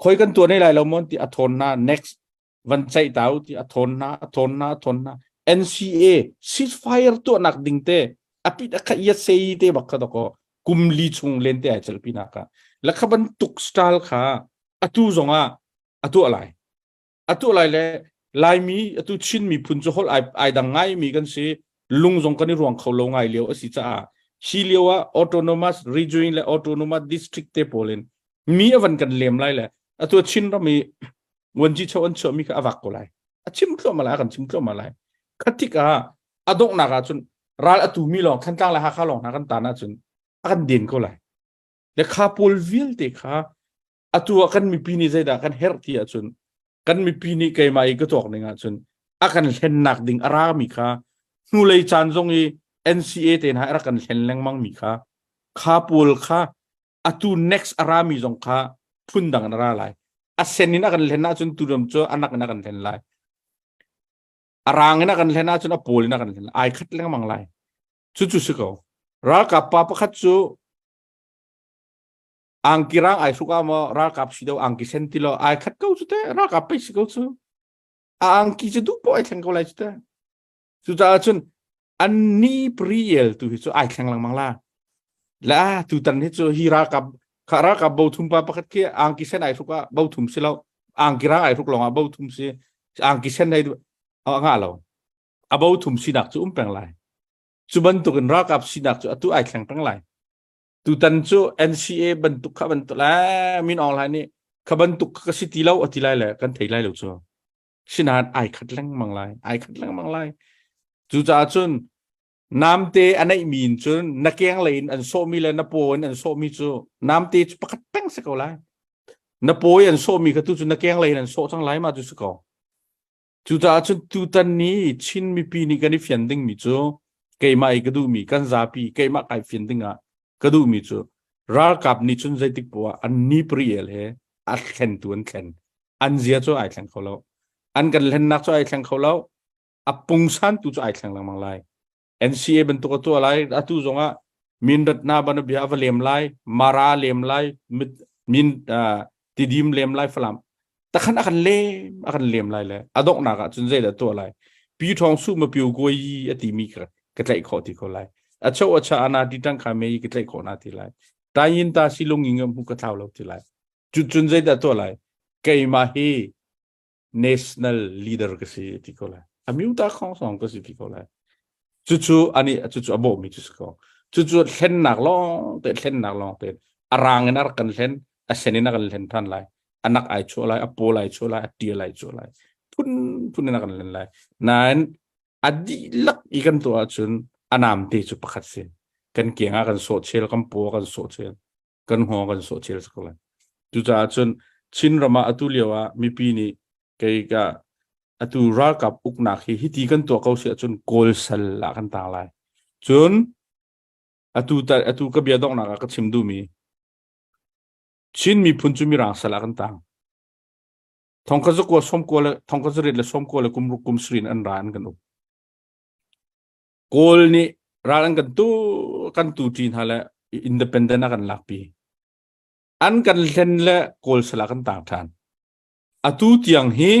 Khoi kan tuah ne lai lo mon ti a thawn na next van ceih tau ti a thawn na a thawn na a thawn na NCA ceasefire tuahnak ding te apit a kha yat sei te bak kha dako kum li chung len te ai chalpi na ka lakha bantuk style kha atu zong ah atuah lai Atu lai le Laimi atu Chin miphun cu holh ai, ai dang ngaimi kan si. Lung zong kan i ruang kho lo ngai lio a si caah Hi lio ah autonomous region le autonomous district te pawl in mi avan kan lem lai le atu Chin ram i wanji cho an chuah mi kha avak ko lai. A chim thluahmah lai, a kan chim thluahmah lai. Khatik ah a donghnak ah cun ral atu mi lawng Thantlang le Hakha lawng hna kan tan ahcun a kan den ko lai. Le kha pawl vialte kha atu ah kan mipi nih zeidah kan herh ti ahcun kan mipi nih keimah i ka cawk ning ahcun a kan hlennak ding a rami kha hnulei caan zong i NCA te hna a rak kan hlen lengmang mi kha kha pawl kha atu next a rami zong kha phundang in a ra lai. A sen in a kan hlen ahcun turam cu anak in a kan hlen lai. A rang in a kan hlen ahcun a pawl in a kan hlen ai khat lengmang lai. Cucu si ko. Ralkap pa pakhat cu angki rang ai hruk ah maw ralkap si do angki sen ti lo ai khat ko cu te ralkap pei si ko cu. A angki cu duh poh ai thleng ko lai cu te. Cucaah cun an ni priel tu hi cu ai thleng lengmang la. La tutan hi cu hi ralkap kha ralkap bo thum pa pakhat khi angki sen ai hruk ah bo thum si lo angki rang ai hruk lawng ah bo thum si angki sen hei a ngah lo a bo thum sinak cu um peng lai cu bantuk in ralkap sinak cu atu ai thleng peng lai tutan cu NCA bantuk kha bantuk la min Aung Hlaing nih kha bantuk ka si ti lo ati lai le kan thei lai lo cu sinain ai khat lengmang lai ai khat lengmang lai cucaah cun namte a neih mi in cun na keng lei in an sawhmi le na paw in an sawhmi cu namte cu pakhat peng si ko lai na paw i an sawhmi kha tu cu na keng lei in an sawh cang lai ma cu si ko Cucaah cun tutan ni Chin mipi nih kan i fian dingmi cu keimah i ka duhmi kan zapi keimah kai fian dingah ka duhmi cu ralkap nih cun zeitik poah an ni priel he a thlen tu an thlen an zia cu ai thleng kho lo an kan hlennak cu ai thleng kho lo a pungsan tu cu ai thleng lengmang lai NCA bantuk a tuah lai atu zongah min ratna ban bia va lem lai mara lem lai min tidim lem lai falam takhan akan lem akan lem lai le adoknak ah cun zeidah tuah lai pi thong su ma piu goi yi ati mi ka ka tlaih khawh ti ko lai a cho a cha ana ti tang kha me ka tlaih khawh na ti lai tayin ta silung ing mu ka thlau lo ti lai cu cun zeidah tuah lai keimah hi national leader ka si ti ko lai amyuta khong song ka si ti ko lai cucu ani cucu a bawhmi cu si ko cucu thlennak lawng te thlennak lawng te a rang in a rak kan thlen a sen in a kan thlen than lai anak ai chuah lai a pawl ai chuah lai a tial ai chuah lai phun phun in a kan len lai nain a dihlak i kan tuah ahcun a nam te cu pakhat si kan kiang ah kan sawh chel kan paw kan sawh chel kan hngawng kan sawh chel ko lai cucaah cun Chin ram ah atu lio ah mipi nih kei ka atu ralkap uknak hi hiti kan tuah ko si ahcun kawl sal ah kan tang lai cun atu ta atu ka bia donghnak ah ka chim duhmi Chin miphun cu mirang sal ah kan tang thongkha zakua sawmkua le thongkha zariat le sawmkua le kum ruk kum sirin an ra an kan uk Kawl nih ral an kan tu kan tu ṭi hna le independent a kan lakpi. An kan hlen le Kawl sal ah kan tang ṭhan. Atu tiang hi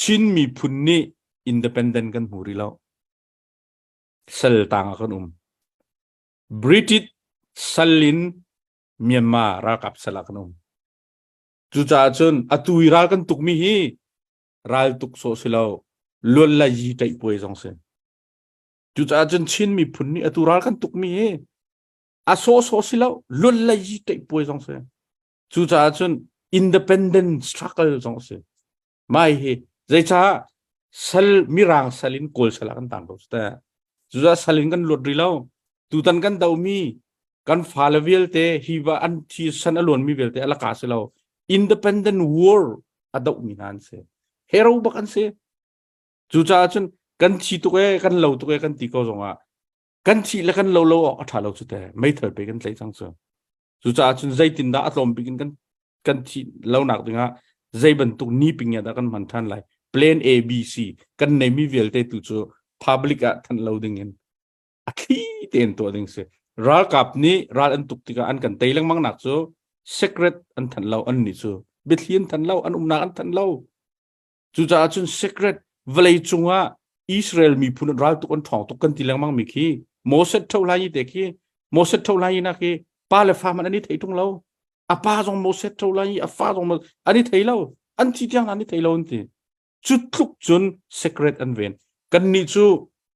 Chin miphun nih independent kan hmu rih lo. Sal tang ah kan um. British sal in Myanmar ralkap sal ah kan um. Cucaah cun atu i ral kan tukmi hi ral tuk sawh si lo luan la yi ṭaih puai zong si cucaah cun Chin miphun nih atu ral kan tukmi hi a sawh sawh si lo luan la yi ṭaih puai zong si cucaah cun independent struggle zong si mai hi zeicah sal mirang sal in kawl sal ah kan tang ko te cucaah sal in kan luat rih lo tutan kan domi kan fale vialte hi va an thi san a luanmi vialte a laka si lo independent war a dohmi hna an si hero bak an si cucaah cun kan thi tuk e kan lo tuk e kan ti ko zongah kan thi le kan lo lo awk a tha lo cu te meithal pe kan tlaih cang cu cucaah cun zeitindah a tlawm bik in kan kan thi lonak dingah zei bantuk ni ping dah kan hman than lai plan A B C kan neimi vialte tu cu public ah thanh lo ding in a thli tein tuah ding si ralkap nih ral an tuk tikah an kan tei lengmang nak cu secret an thanh lo an nih cu biathli an thanh lo an umnak an thanh lo cucaah cun secret vawlei cungah Israel miphun ral tuk an ṭhawng tuk kan ti lengmang mi khi Moses tho lai te khi Moses tho lai na khi pa le fa man an i thei tung lo a pa zong Moses tho lai a fa zong an i thei lo an thi tiang an i thei lo an ti Cu tluk cun secret an ven. Kan nih cu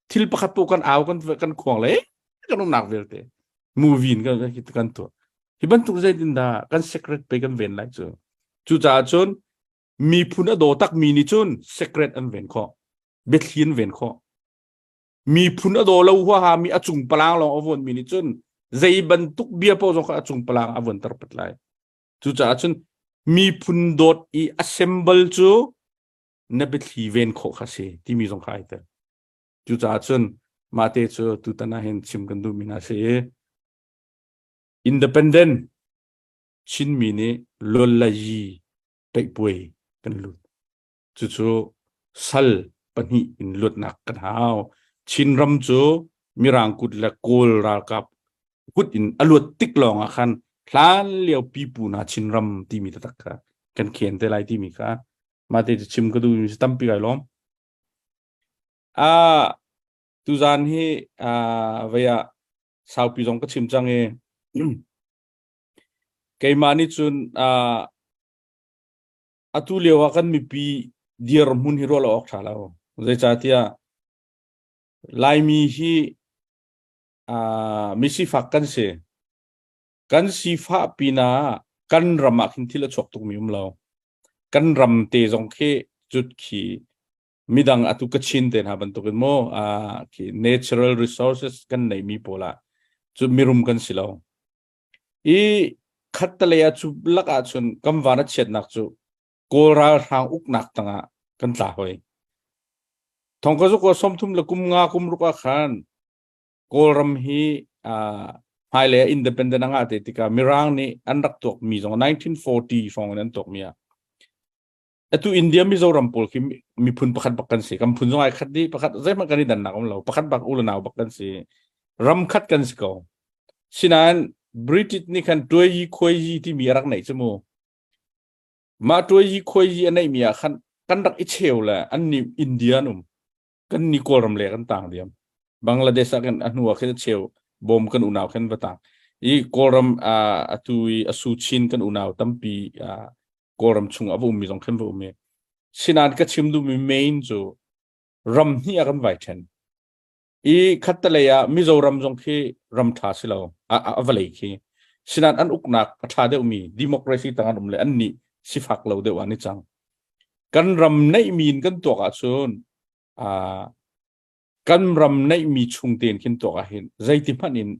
thil pakhat poh kan au kan kan khuang le kan umnak vialte. Movie in kan kan tuah. Hi bantuk zeitin dah kan secret pe kan ven lai cu. Cucaah cun miphun a daw tak mi nih cun secret an ven khawh. Biathli an ven khawh. Miphun a daw lo huaha mi a cung palang lawng a vuan mi nih cun zei bantuk bia paoh zong kha a cung palang a vuanter pat lai. Cucaah cun miphun dawt i assemble cu na biathli ven khawh kha si timi zong kha ai tel. Cucaah cun mahte cu tutan ah hin chim kan duhmi hna si i independent Chinmi nih luallayi peihpuai kan lut. Cucu sal pahnih in luatnak kan hau. Chinram cu Mirang kut le Kawl ralkap kut in a luat tik lawng ah khan hlan lio pipu hna Chinram timi taktak kha kan khen te lai timi kha mate cu chim ka duhmi si tampi kai lawm. Ah tuzan hi ah vei ah saupi zong ka chim cang i keimah nih cun ah atu lio ah kan mipi dirhmun hi ruah lo awk ṭha lo. Zeicahtiah Laimi hi uh, misifak kan si. Kan sifah pinah kan ram ah khin thil a chuak tukmi um lo. Kan ram te zong khi cut khi midang atu Kachin te hna bantukin mu uh, khi natural resources kan neimi pawl ah cu mirum kan si lo. I khattelei ah cu lak ahcun kan van a chiatnak cu Kawl ralhrang uknak tangah kan tla hoi. Thongkazuk wa 30 le kum nga kum ruk ah khan Kawlram hi uh, hmailei ah independent a ngah te tikah Mirang nih an rak tuak mi zong 1940 hrawng in an tuak mi ah atu India Mizoram pawl khi miphun pakhat bak kan si kan phun zong ai khat dih pakhat zeihmanh kan i dannak um lo pakhat bak u le nau bak kan si ram khat kan si ko sinain British nih khan tuai khuai yi timi a rak neih cu mu mah tuai yi khuai yi a neih mi ah khan kan rak i cheu le an nih India an um kan ni Kawlram le kan tang diam Bangladesh ah kan a hnu ah khin a cheu bawm kan unau khin va tang i Kawlram atu i asu chin kan unau tampi Kawlram chung a va ummi zong khin va um i sinan ka chim duhmi main cu ram hnih ah kan vai then i khattalei ah Mizoram zong khi ram tha si lo a vawlei khi sinan an uknak a tha deuhmi democracy tang an um le an nih sifak lo deuh an i cang kan ram neihmi in kan tuak ahcun kan ram neihmi chung tein khin tuak ah hin zeiti hmanh in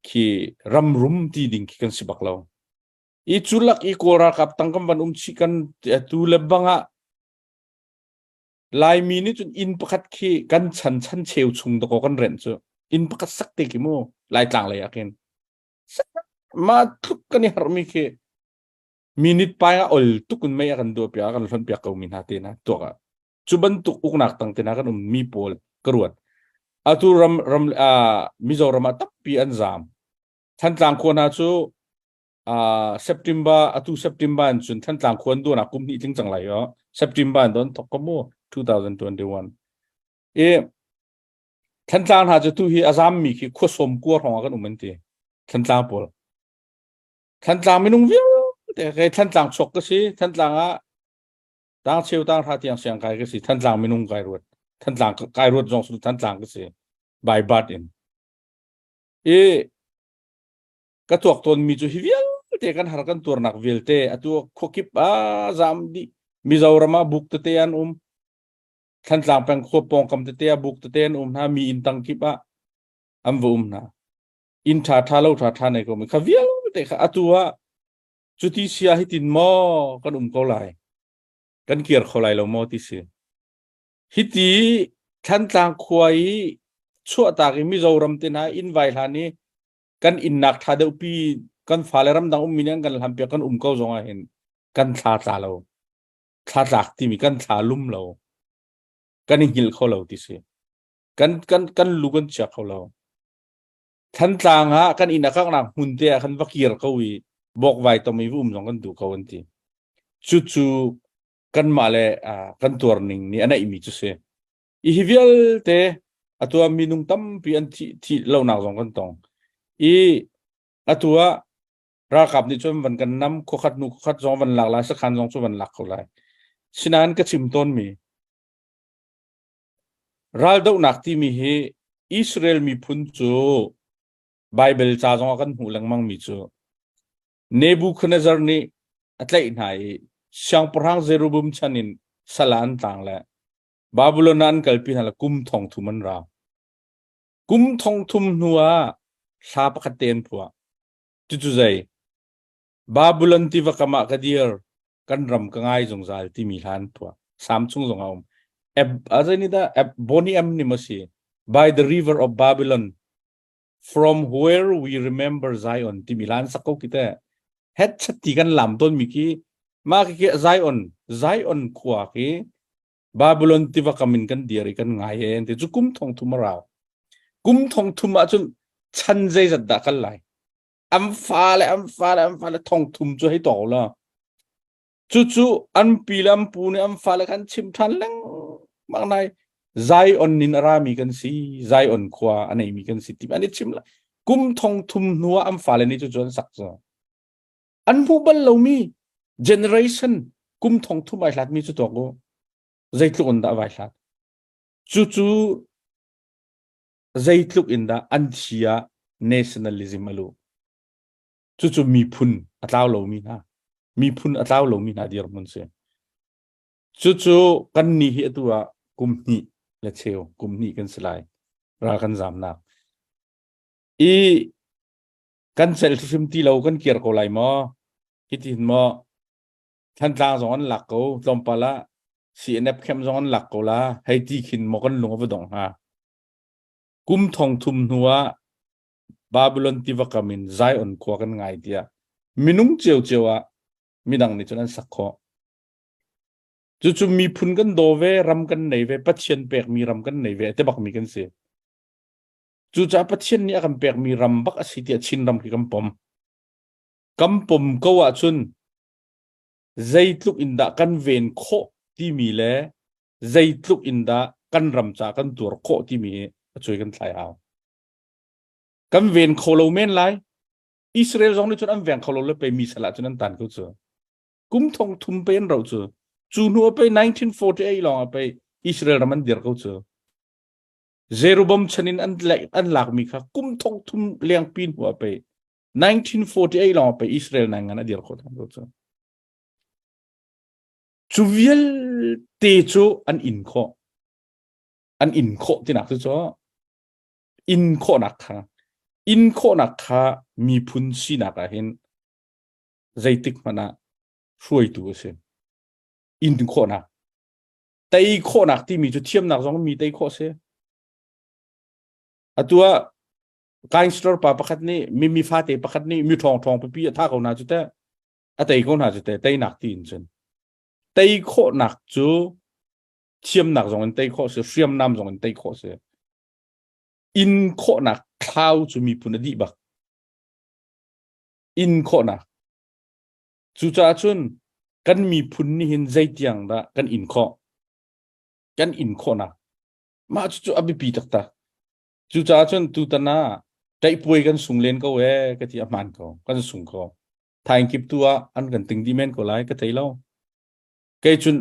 khi ram rum ti ding khi kan si bak lo i cu lak i kawl ralkap tang kan van um chih kan tu le bang ah Laimi nih cun inn pakhat khi kan chan chan cheu chung dakaw kan rent cu inn pakhat sak te khi mu Laitlang lei ah khin ma tluk kan i harmi khi minute pai ah ol tuk in mei a kan duah piak a kan hlonh piak ko mi hna te na tuak ah cu bantuk uknak tang te na kan um mi pawl ka ruat atu ram ram Mizoram ah tampi an zam Thantlang khua hna cu September atu September in cun Thantlang khua an duahnak kum hnih tling cang lai yo September in don thok ko mu 2021 i Thantlang hna cu tu hi a zam mi khi khua sawm kua hrawng ah kan um an ti Thantlang pawl Thantlang minung vialte kei Thantlang chuak ka si Thantlang ah tang cheu tang hra tiang siang kai ka si Thantlang minung kai ruat Thantlang kai ruat zong su Thantlang ka si by birth in i ka tuak tawn mi cu hi vialte kan har kan tuarnak vialte atu khuakip a zam dih Mizoram ah buk tete an um Thantlang peng khua pawngkam tete ah buk tete an um hna mi inn tang kip ah an va um hna inn ṭha ṭha lo ṭha ṭha nei ko mi kha vialte kha atu ah cuti sia hi tin maw kan um ko lai kan kir kho lai lo maw ti si hiti Thantlang khua i chuahtak i Mizoram te hna inn vai hlan i kan innak ṭha deuh pi kan fale ramdang ummi nih an kan hlam piak kan um ko zong ah hin kan thla tla lo thla tlak timi kan thla lum lo kan i hngilh kho lo ti si kan kan kan lu kan chia kho lo Thantlang ah kan inn a kaknak hmun te ah khan va kir ko i bawkvai tom i va um zong kan duh ko an ti. Cucu kanmah le kan tuar ning nih a neihmi cu si. I hi vialte atu ah minung tampi an thih thih lonak zong kan tong. I atu ah ralkap nih cun van kan nam khuakhat nu khuakhat zong van lak lai sakhan zong cu van lak ko lai. Sinain ka chim tawnmi Raldohnak timi hi Israel miphun cu Bible ca zong ah kan hmuh lengmang mi cu Nebuchadnezzar nih a tlaih hna i siangpahrang Jeroboam chan in sal ah an tlang le Babylon ah an kalpi hna le kum thong thum an rau. Kum thong thum hnu ah hla pakhat te an phuah. Cucu zei? Babylon tiva kam ah ka dir, kan ram ka ngai zungzal timi hla an phuah. Sam chung zong a um. Eb, a zei ni dah? Eb, Boney M ni maw si? By the river of Babylon, from where we remember Zion timi hla an sak ko ki te. Het chat ti kan lam tawn mi khi ma khi khi Zion, Zion khua khi Babylon tiva kam in kan dir i kan ngai e an ti. Cu kum thong thum a rau. Kum thong thum ahcun chan zeizat dah kal lai? An fa le an fa le an fa le thong thum cu hei tawk la. Cucu an pi le an pu nih an fale khan chim ṭhan lengmang nai Zion in a rami kan si, Zion khua a neimi kan si ti an i chim la. Kum thong thum hnu ah an fale nih cucu an sak cu. An hmuh bal lomi generation kum thong thum ai hlatmi cu tuak u. Zeitluk in dah vai hlat. Cucu zeitluk in dah an thi ah nationalism a luh. Cucu miphun a tlau lomi hna, miphun a tlau lomi hna dirhmun si. Cucu kan nih hi atu ah kum hnih le cheu, kum hnih kan si lai. Ral kan zamnak. I kan celh hrim ti lo kan kir ko lai maw? Hitin maw? Thantlang zong an lak ko, tlawmpal ah CNF camp zong an lak ko la, hei ti khin maw kan lung a va dong hnga. Kum thong thum hnu ah Babylon tiva kam in Zion khua kan ngai tiah minung ciocio ah midang nih cun an sak khawh. Cucu miphun kan daw ve, ram kan nei ve, Pathian pekmi ram kan nei ve, te bakmi kan si. Cucaah Pathian nih a kan pekmi ram bak a si tiah Chin ram khi kan pom. Kan pom ko ahcun zeitluk in dah kan ven khawh timi le zeitluk in dah kan ram ca kan tuar khawh timi hi a cuai kan thlai hau. Kan ven kho lo men lai. Israel zong nih cun an veng kho lo le pe mi sal ah cun an tan ko cu. Kum thong thum pe an ro cu. Cu hnu a pe 1948 lawng a pe Israel ram an dir ko cu. Jeroboam chan in an an lakmi kha kum thong thum lengpi hnu a pe 1948 lawng a pe Israel nai ngan a dir kho than ko cu. Cu vialte cu an in khawh. An in khawh tinak cu cu in khawhnak kha in khawhnak kha miphun sinak ah hin zeitik hmanh ah hruaitu a si. In khawhnak. Tei khawhnak timi cu thiamnak zong mi tei khawh si. Atu ah gangster pa pakhat nih mi mi fate pakhat nih mi ṭhawng ṭhawng pipi a tha ko hna cu teh a tei ko hna cu teh teinak tiin cun tei khawhnak cu thiamnak zong in tei khawh si hriamnam zong in tei khawh si in khawhnak thlau cu miphun a dih bak in khawhnak cucaah cun kan miphun nih hin zeitiang dah kan in khawh kan in khawhnak mah cucu a biapi taktak cucaah cun tutan ah ṭaihpuai kan sung len ko ee ka ti a hmaan ko kan sung ko thaing kip tu ah an kan ting dih men ko lai ka thei lo kei cun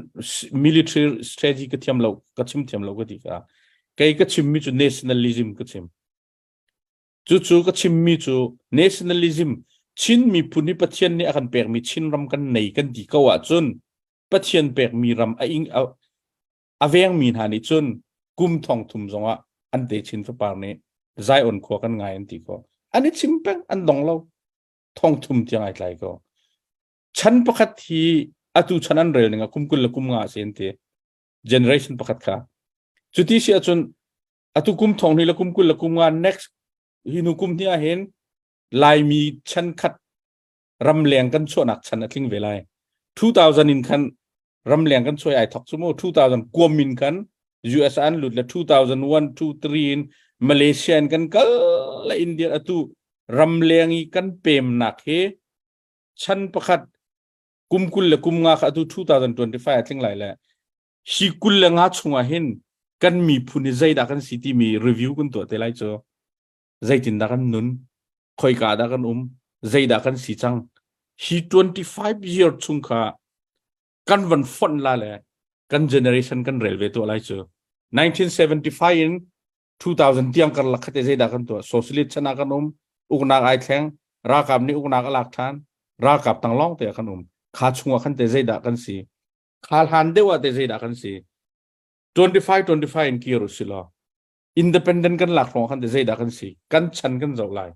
military strategy ka thiam lo ka chim thiam lo ka ti ka kei ka chimmi cu nationalism ka chim cucu ka chimmi cu nationalism Chin miphun hi Pathian nih a kan pekmi Chin ram kan nei kan ti ko ahcun Pathian pekmi ram a ing a vengmi hna nih cun kum thong thum zongah an te chin fapar nih Zion khua kan ngai an ti ko an i chim peng an dong lo thong thum tiang ai tlai ko chan pakhat hi atu chan an rel ning ah kum 20 le kum nga si an ti generation pakhat kha cuti si ahcun atu kum thong hnih le kum 20 le kum nga next hi nu kum hnih ah hin laimi chan khat ramleng kan chuahnak chan a tling ve lai 2000 in khan ramleng kan chuai ai thok cu mu 2000 kuam in khan US an lut le 2001 2 3 in Malaysia in kan kal le India atu ramleng i kan pemnak hi chan pakhat kum 20 le kum nga kha atu 2025 a tling lai le hi 25 chungah hin kan miphun hi zeidah kan si timi review kan tuah te lai cu zeitindah kan nun khoika dah kan um zeidah kan si cang hi 25 year chung kha kan van fonh la le kan generation kan rel ve tuah lai cu 1975 in 2000 tiang karlak khate zeidah kan tuah socialist chan ah kan um. Uknak ai thleng, ralkap nih uknak a lak ṭhan, ralkap tang lawng te ah kan um. Kha chungah khan te zeidah kan si? Kha hlan deuh ah te zeidah kan si? 25 25 in kir usih law independent kan lak hrawng khan te zeidah kan si? Kan chan kan zoh lai.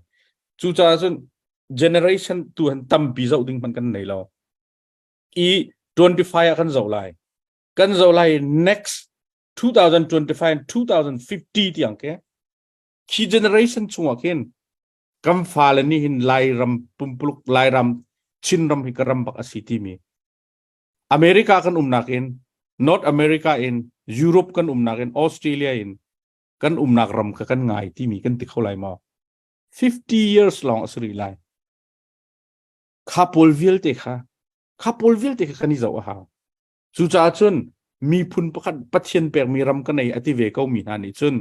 Cucaah cun generation tu han tampi zoh ding hmanh kan nei lo. I 25 ah kan zoh lai. Kan zoh lai next 2025 2050 tiang ke khi generation chungah khin kan fale nih hin Lairam pumpuluk Lairam Chinram hi ka ram bak a si timi America kan umnak in North America in Europe kan umnak in Australia in kan umnak ram kha kan ngai timi kan ti kho lai maw 50 years long a si rih lai kha pawl vialte kha kha pawl vialte kha kan i zoh a hau Cucaah cun miphun pakhat Pathian pekmi ram ka nei a ti ve ko mi hna nih cun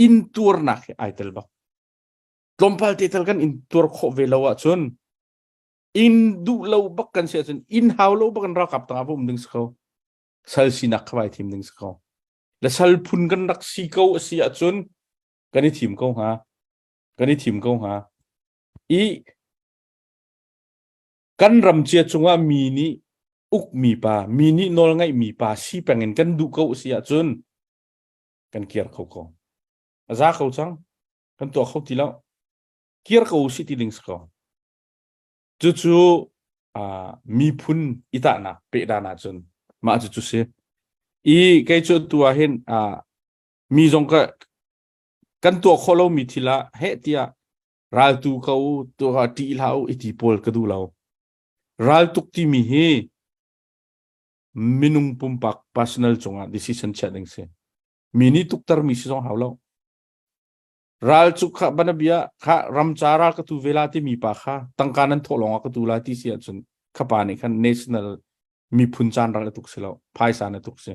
intuarnak hi ai tel bak. Tlawmpal te tal kan intuar khawh ve lo ahcun in duh lo bak kan si ahcun in hau lo bak in ralkap tangah va um ding si ko. Sal sinak kha vai thim ding si ko. Le sal phun kan rak si ko a si ahcun kan i thim ko hnga. Kan i thim ko hnga. I Kan ram cia cungah mi nih ukmi pa, mi nih nawlngaihmi pa si peng in kan duh ko a si ahcun kan kir kho ko. A za ko cang. Kan tuah kho ti lo. Kir ko si ti ding si ko. Cucu uh, miphun i tahnak pehdan ahcun mah cu cu si. I kei cu tu ah hin uh, mi zong ka kan tuah khawh lomi thil ah heh tiah Raltu ko u, tuah ṭih hlah u i ti pawl ka duh lo. Raltuk timi hi minung pumpak personal cungah decision chiah ding si. Mi nih tuktermi si zong hau lo. Ral cu kha banabia kha ramca ral ka tu ve la timi pa kha tangka nan thawh lawngah ka tu la ti si ahcun kha pa nih khan national miphun caan ral a tuk si lo phaisa na tuk si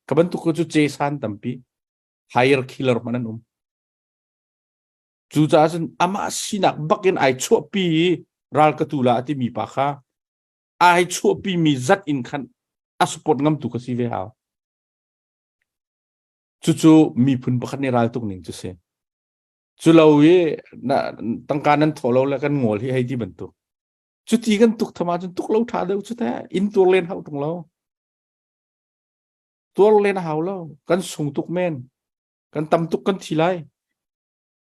ka bantuk cu ce san tampi hire killer hmanh an um Cucaah cun amah sinak bakin ai chuahpi i ral ka tu la a timi pa kha ai chuahpi mi zat in khan a support ngamtu ka si ve hau. Cucu miphun pakhat nih ral tuk ning cu si. Cu lo i na, tangka nan thawh lo le kan ngawl hi hei ti bantuk. Cuti kan tuk tham ahcun tuk lo ṭha deuh cu teh inn tur len hau tung lo. Tuar len a hau lo. Kan sung tuk men. Kan tam tuk kan thi lai.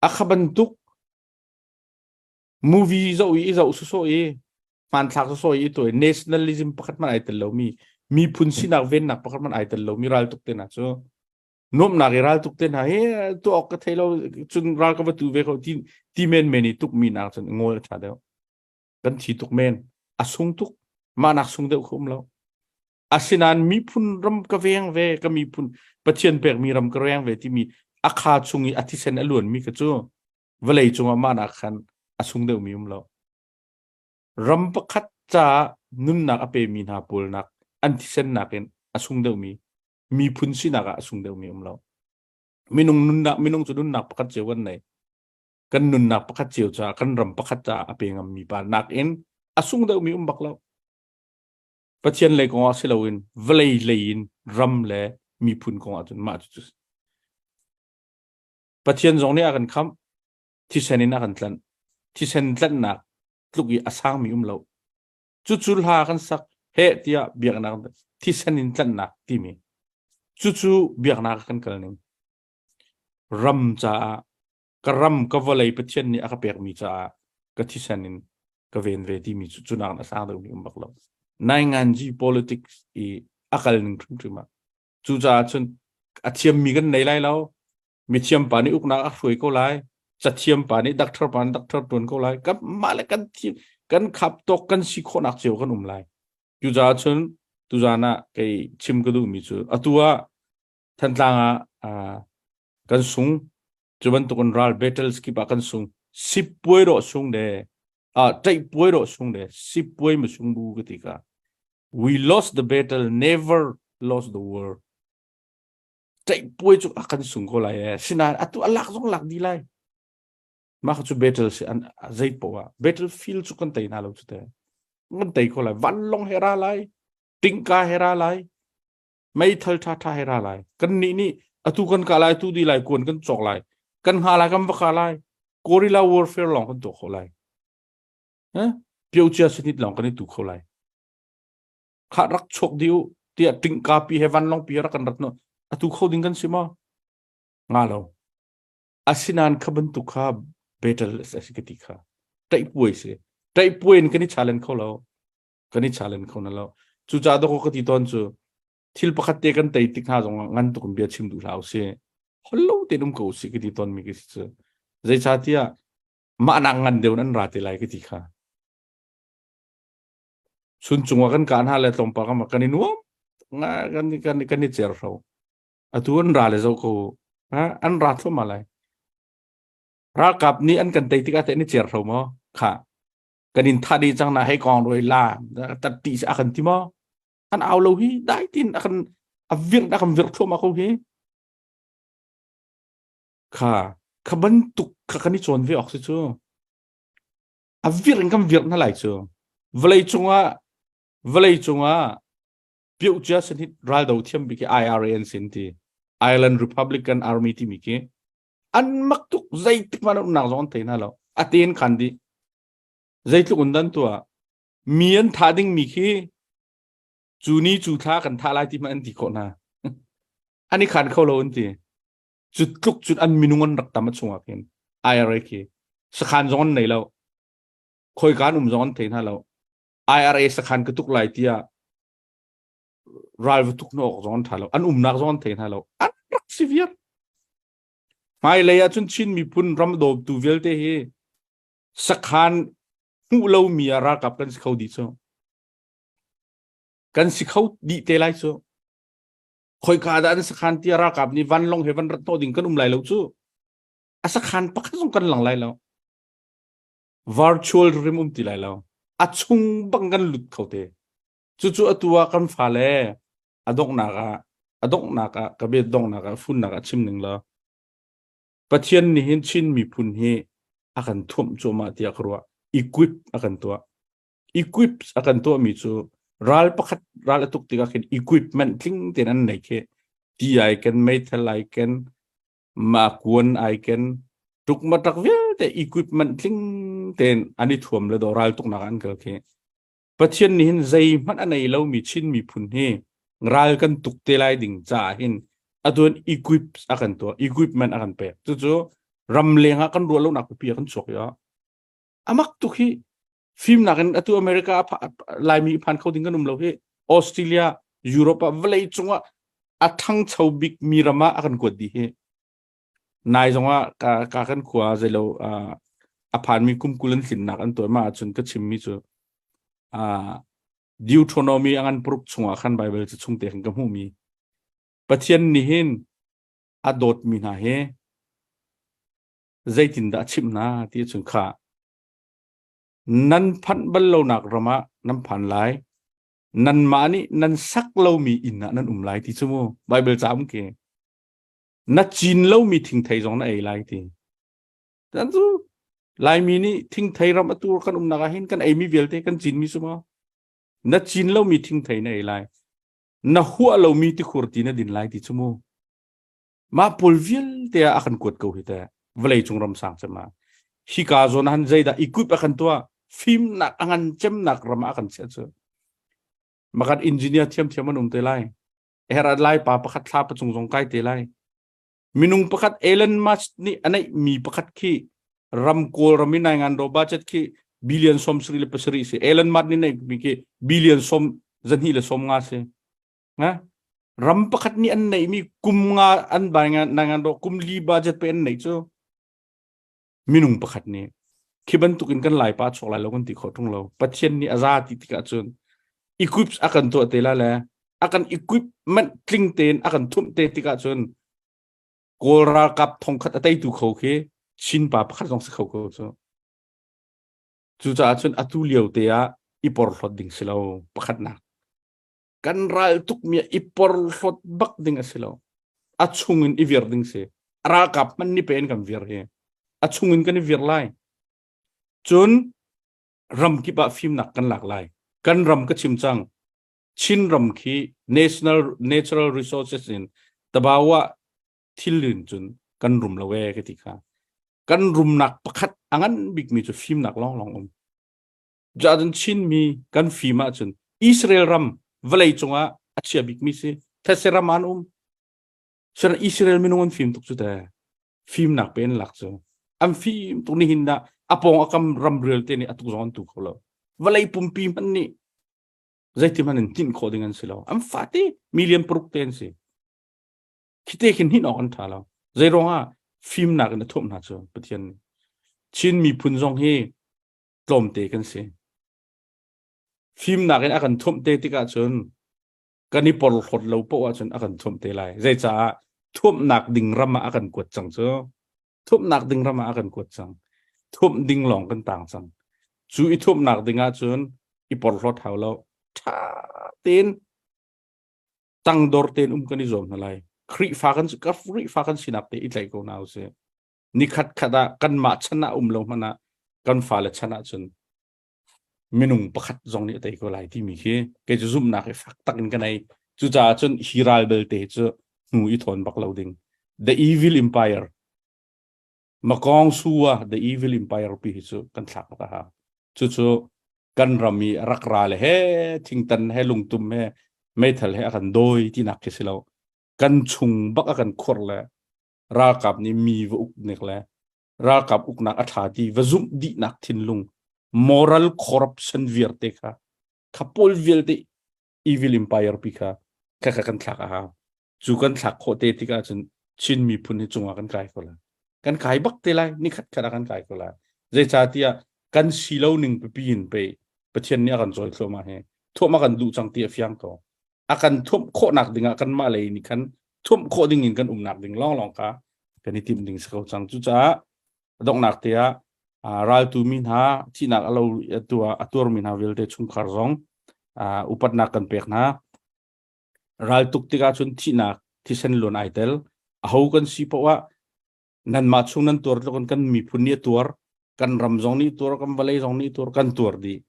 A kha bantuk movie zoh i zoh sawsawh i hmanthlak sawsawh i tuai nationalism pakhat hmanh ai tel lomi miphun sinak vennak pakhat hmanh ai tel lomi raltuk te hna cu nuamhnak i raltuk te hna hi tuah awk ka thei lo cun ral ka va tu ve ko ti ti men men i tuk mi nak cun ngol a ṭha deuh kan thi tuk men a sung tuk mah nak sung deuh kha um lo Asinain miphun ram ka veng ve, ka miphun Pathian pekmi ram ka reng ve timi a kha chung i a thisen a luanmi kha cu vawlei cungah mah nak khan a sung deuhmi um lo. Ram pakhat caah nunnak a pemi hna pawl nak an thisen nakin a sung deuhmi miphun sinak ah a sung deuhmi um lo. Minung nunnak minung cu nunnak pakhat cio kan nei. Kan nunnak pakhat cio caah kan ram pakhat caah a pe ngammi pa nakin a sung deuhmi um bak lo. Pathian lei kongah si loin vawlei lei in ram le miphun kongah cun mah cu Pathian zong nih a kan khamh thisen in a kan tlanh thisen tlanhnak tluk i a sangmi um lo cucu hla kan sak heh tiah biaknak thisen in tlanhnak timi cucu biaknak kan kal ning ram caah ka ram ka vawlei Pathian nih a ka pekmi caah ka thisen in ka ven ve timi cu cunak a sang deuhmi um bak lo nainganji politics i a kal ning hrimhrim ah cucaah cun a thiammi kan nei lai lo mithiam pa nih uknak a hruai ko lai cathiam pa nih doctor pa nih doctor tuan ko lai kan mah le kan thi kan khap tawk kan si khawhnak cio kan um lai cucaah cun tuzan ah kei chim ka duhmi cu atu ah Thantlang ah kan sung cu bantukin ral battles kip ah kan sung sippuai rawh sung de ah ṭaihpuai rawh sung de sippuai ma sung bu ka ti ka we lost the battle never lost the war ṭaihpuai cu a kan sung ko lai e sinain atu a lak zong lak di lai mah cu battle si an zei poah battlefield cu kan tei hna lo cu te kan tei ko lai vanlong he ra lai tingka he ra lai meithal ṭha ṭha he ra lai kan nih nih atu kan kah lai tu di lai kuan kan cawk lai kan hnga lai kan va kah lai. Guerrilla warfare lawng kan tuah khawh lai. Eh? Pio cia sinit lawng kan i tu kho lai. Kha rak chuak dih u tiah tingka pi he vanlawng pi rak kan rat no. Atu kho ding kan si maw? Nga lo. Asinain kha bantuk kha battle a si ka ti kha. Taihpuai si. Taihpuai in kan i challenge kho lo. Kan i challenge kho na lo. Cucaah dawkaw ka ti tawn cu thil pakhat te kan tei tik hna zong ah ngan tuk in bia chim duh hlah usih. Hollo tein um ko usih ka ti tawn mi ka si cu. Zeicahtiah mah nak ngan deuh in an ra te lai ka ti kha. Chun cungah kan kah hna le tlawmpal kan kan i nuam kan kan kan i cer hro. Atu an ra le zo ko ha an ra thluahmah lai. Ralkap nih an kan tei tikah teh an i cer hro maw? Kha kan in thah dih cang na hei kong roi la tat ti a kan ti maw? An au lo hi dai tin a kan a virh a kan virh thluahmah ko hi. Kha kha bantuk kha kan i cawn ve awk si cu. A virh in kan virh hna lai cu. Vawlei cungah vawlei cungah Piucia sanhit raldo thiam bik hi IRA an sin ti. Ireland Republican Army timi khi an mak tuk zeitik hmanh an umnak zong an thei hna lo. A ten khan dih. Zeitluk un dan tuah mi an thah ding mi khi cu ni cu thla kan thah lai ti hmanh an ti khawh hna. An i khan kho lo an ti. Cu tluk cun an minung an rak tam a chungah khin IRA khi sakhan zong an nei lo. Khoika an um zong an thei hna lo. IRA sakhan ka tuk lai tiah ral va tuk na awk zong an ṭha lo an umnak zong an thei hna lo an rak si viar hmailei ah cun Chin miphun ram dawtu vialte hi sakhan hmuh lomi ah ralkap kan si kho dih cu kan si kho dih te lai cu khoika dah an sakhan tiah ralkap nih vanlawng he van rat hnawh ding kan um lai lo cu a sakhan pakhat zong kan lang lai lo virtual rim um ti lai lo a chung bang kan lut kho te cucu atu ah kan fale a donghnak ah a donghnak ah ka bia donghnak ah funnak ah chim ning law Pathian nih hin Chin miphun hi a kan thuamh cuahmah tiah ka ruah equip a kan tuah equip a kan tuah mi cu ral pakhat ral a tuk tikah khin equipment tling tein an nei khi ti ai ken meithal ai ken ma kuan ai ken tukmatak vialte equipment tling tein an i thuam le do ral tuknak an kal khi Pathian nih hin zeihmanh a nei lomi Chin miphun hi ral kan tuk te lai ding caah hin atuan equip a kan tuah equipment a kan pek cucu ram leng ah kan ruah lonak pipi a kan chuak i amak tuk hi fimnak in atu America Laimi phan kho ding kan um lo hi Australia Europe ah vawlei cungah a thangcho bik mi ram ah a kan kuat dih hi nai zongah ka ka kan khua zeilo a phanmi kum kul an tlinnak an tuah ma ahcun ka chimmi cu Deuteronomy a ngan paruk chungah khan Bible cu chung te khan ka hmuhmi Pathian nih hin a dawtmi hna hi zeitindah a chimh hna ti ahcun kha nan phanh bal lonak ram ah nan phan lai nanmah nih nan sak lomi inn ah nan um lai ti cu mu Bible ca um ke na cin lomi thingthei zong na ei lai ti dan cu Laimi nih thingthei ram atu kan umnak ah hin kan eimi vialte kan cinmi cu maw na cin lomi thingthei na ei lai na huah lomi tikhur ti na din lai ti cu mu mah pawl vialte ah a kan kuat ko hi teh vawlei cung ram sang cem ah hika zawn han zeidah equip a kan tuah fimnak a ngan cemnak ram ah a kan chiah cu makat engineer thiamthiam an um te lai herat lai pa pakhat thla pacung zong kai te lai minung pakhat Elon Musk nih a neih mi pakhat khi ram kawl ram in nai ngan ro budget khi billion som sri le pasarih si Elon Musk nih neih mi khi billion som zahnih le som nga si nga ram pakhat nih an neih mi kum nga an bai nga nai ngan ro kum li budget pe an neih cu minung pakhat nih khi bantuk in kan laipa chuak lai lo kan ti khawh ṭung lo pathian nih a za ti tikah cun equips a kan tuah te la le a kan equipment tling tein a kan thumh te tikah cun kawl ralkap thongkhat a teitu kho khi Chin pa pakhat zong si kho ko cu cucaah cun atu lio te ah i porhlawt ding si lo pakhatnak kan ral tuk mi i porhlawt bak ding a si lo a chung in i vir ding si ralkap hmanh ni pen kan vir hi a chung in kan i vir lai cun ram kip ah fimnak kan lak lai kan ram ka chim cang Chin ram khi national natural resources in tabawa thil in cun kan rum lo e ka ti kha. Kan rumnak pakhat a ngan bikmi cu fimnak lawnglawng um. Cuahcun Chinmi kan fim ahcun Israel ram vawlei cungah a chia bikmi si. Thetse ram ah an um. Sir Israel minung an fim tuk cu te. Fimnak pe an lak cu. An fim tuk nihin dah a pawng a kam ramrial te nih a tuk zong an tu kho lo. Vawlei pumpi hmanh nih zeiti hmanh in tinh khawh ding an si lo. An fate million paruk te an si. Khite khin hin awk an ṭha lo. Zei ruangah fimnak in a thuamh hna cu Pathian nih. Chin miphun zong hi tlawmte kan si. Fimnak in a kan thuamh te tikah cun kan i porhlawt lo poah ahcun a kan thuamh te lai. Zeicaah thuamhnak ding ram ah a kan kuat cang cu. Thuamhnak ding ram ah a kan kuat cang. Thuamh ding lawng kan tang cang. Cu i thuamhnak ding ahcun i porhlawt hau lo. Ṭha tein tangdor tein um kan i zuam hna lai. Khrihfa kan Khrihfa kan sinak te i tlaih ko hna usih. Nikhat khat ah kanmah chan ah um lo hmanh ah kan fale chan ah cun minung pakhat zong nih a tei ko lai timi khi kei cu zumhnak hi fak tak in ka nei. Cucaah cun hi ral belte cu hnu i thawn bak lo ding. The Evil Empire Makong Suwa The Evil Empire pi hi cu kan thlak bak a hau. Cucu kan ram i rak ra le he thingtan he lungtum he meithal he a kan dawi tinak khi si lo. Kan chung bak a kan khuar le ralkap nih mi va uk nek le ralkap uknak a ṭha ti va zumh dihnak thinlung moral corruption vialte kha kha pawl vialte evil empire pi kha kha kha kan thlak a hau. Cu kan thlak khawh te tikah cun Chin miphun hi cungah kan kai ko lai. Kan kai bak te lai, nikhat khat ah kan kai ko lai. Zeicahtiah kan si lo ning pipi in pei Pathian nih a kan cawi thluahmah hi. Thuamh a kan duh cang ti a fiang ko. A kan thuamh khawhnak dingah kanmah lei nih khan thuamh khawh ding in kan umnak ding lawnglawng kha kan i timh ding si ko cang. Cucaah donghnak te ah raltu mi hna thihnak a lo a tuarmi hna vialte chungkhar zong upatnak kan pek hna. Raltuk tikah cun thihnak thisen luan ai tel. Aho kan si poah ah nanmah chung nan tuar tluk in kan miphun nih a tuar, kan ram zong nih tuar, kan vawlei zong nih tuar, kan tuar dih.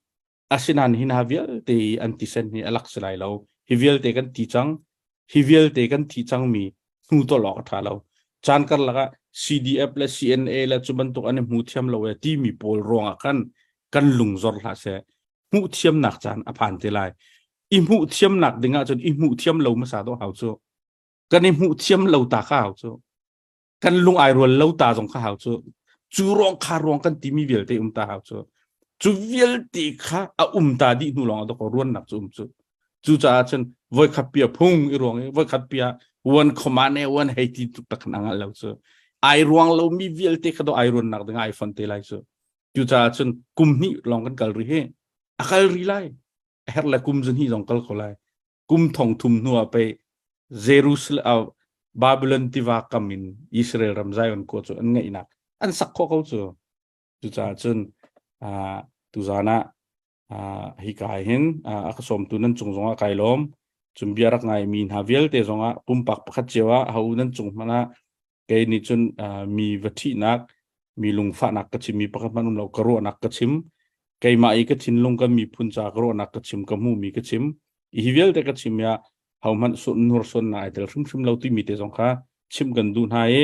Asinain hi hna vialte i an thisen hi a lak si lai lo. Hi vialte kan thi cang. Hi vialte kan thi cangmi hnu tolh awk a ṭha lo. Caan karlak ah CDF le CNA le cu bantuk an i hmu thiam lo e timi pawl ruangah khan kan lung zor hlah seh. Hmuh thiamnak caan a phan te lai. I hmuh thiamnak ding ahcun i hmuh thiam lo hmasa dawh hau cu. Kan i hmuh thiam lo ta kha hau cu. Kan lung ai rual lo ta zong kha hau cu. Cu ruang kha ruang kan timi vialte um ta hau cu. Cu vialte kha a um ta dih hnu lawng ah dawkaw ruannak cu um cu. Cucaah cun voikhat pia phung i ruang i voikhat pia one command e one hei ti tuk tak khan a ngalh lo cu. Ai ruang lomi vialte kha do ai ruannak ding ai fon te lai cu. Cucaah cun kum hnih lawng kan kal rih hi. A kal rih lai. A herh le kum zun hnih zong kal ko lai. Kum thong thum hnu ah pei Jerusalem Babylon tiva kam in Israel ram Zion khua cu an ngeihnak an sak khawh ko cu. Cucaah cun tuzan ah hika hin a ka sawmtu nan cung zongah kai lawm. Cun bia rak ngaimi hna vialte zongah pumpak pakhat cio ah ho nan cung hmanh ah kei nih cun mi va ṭhihnak mi lungfahnak ka chim mi pakhat hmanh um lo ka ruahnak ka chim keimah i ka thinlung kan miphun ca ka ruahnak ka chim ka hmuhmi ka chim hi vialte ka chim ya hohmanh hnursuan na ai tel hrimhrim lo timi te zong kha chim kan duh hna i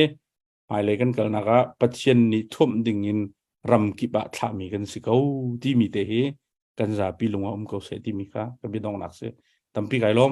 hmailei kan kalnak ah Pathian nih thuamh ding in ram kip ah thlahmi kan si ko timi te hi kan zapi lung ah um ko seh timi kha ka biadonghnak si tampi kai lawm.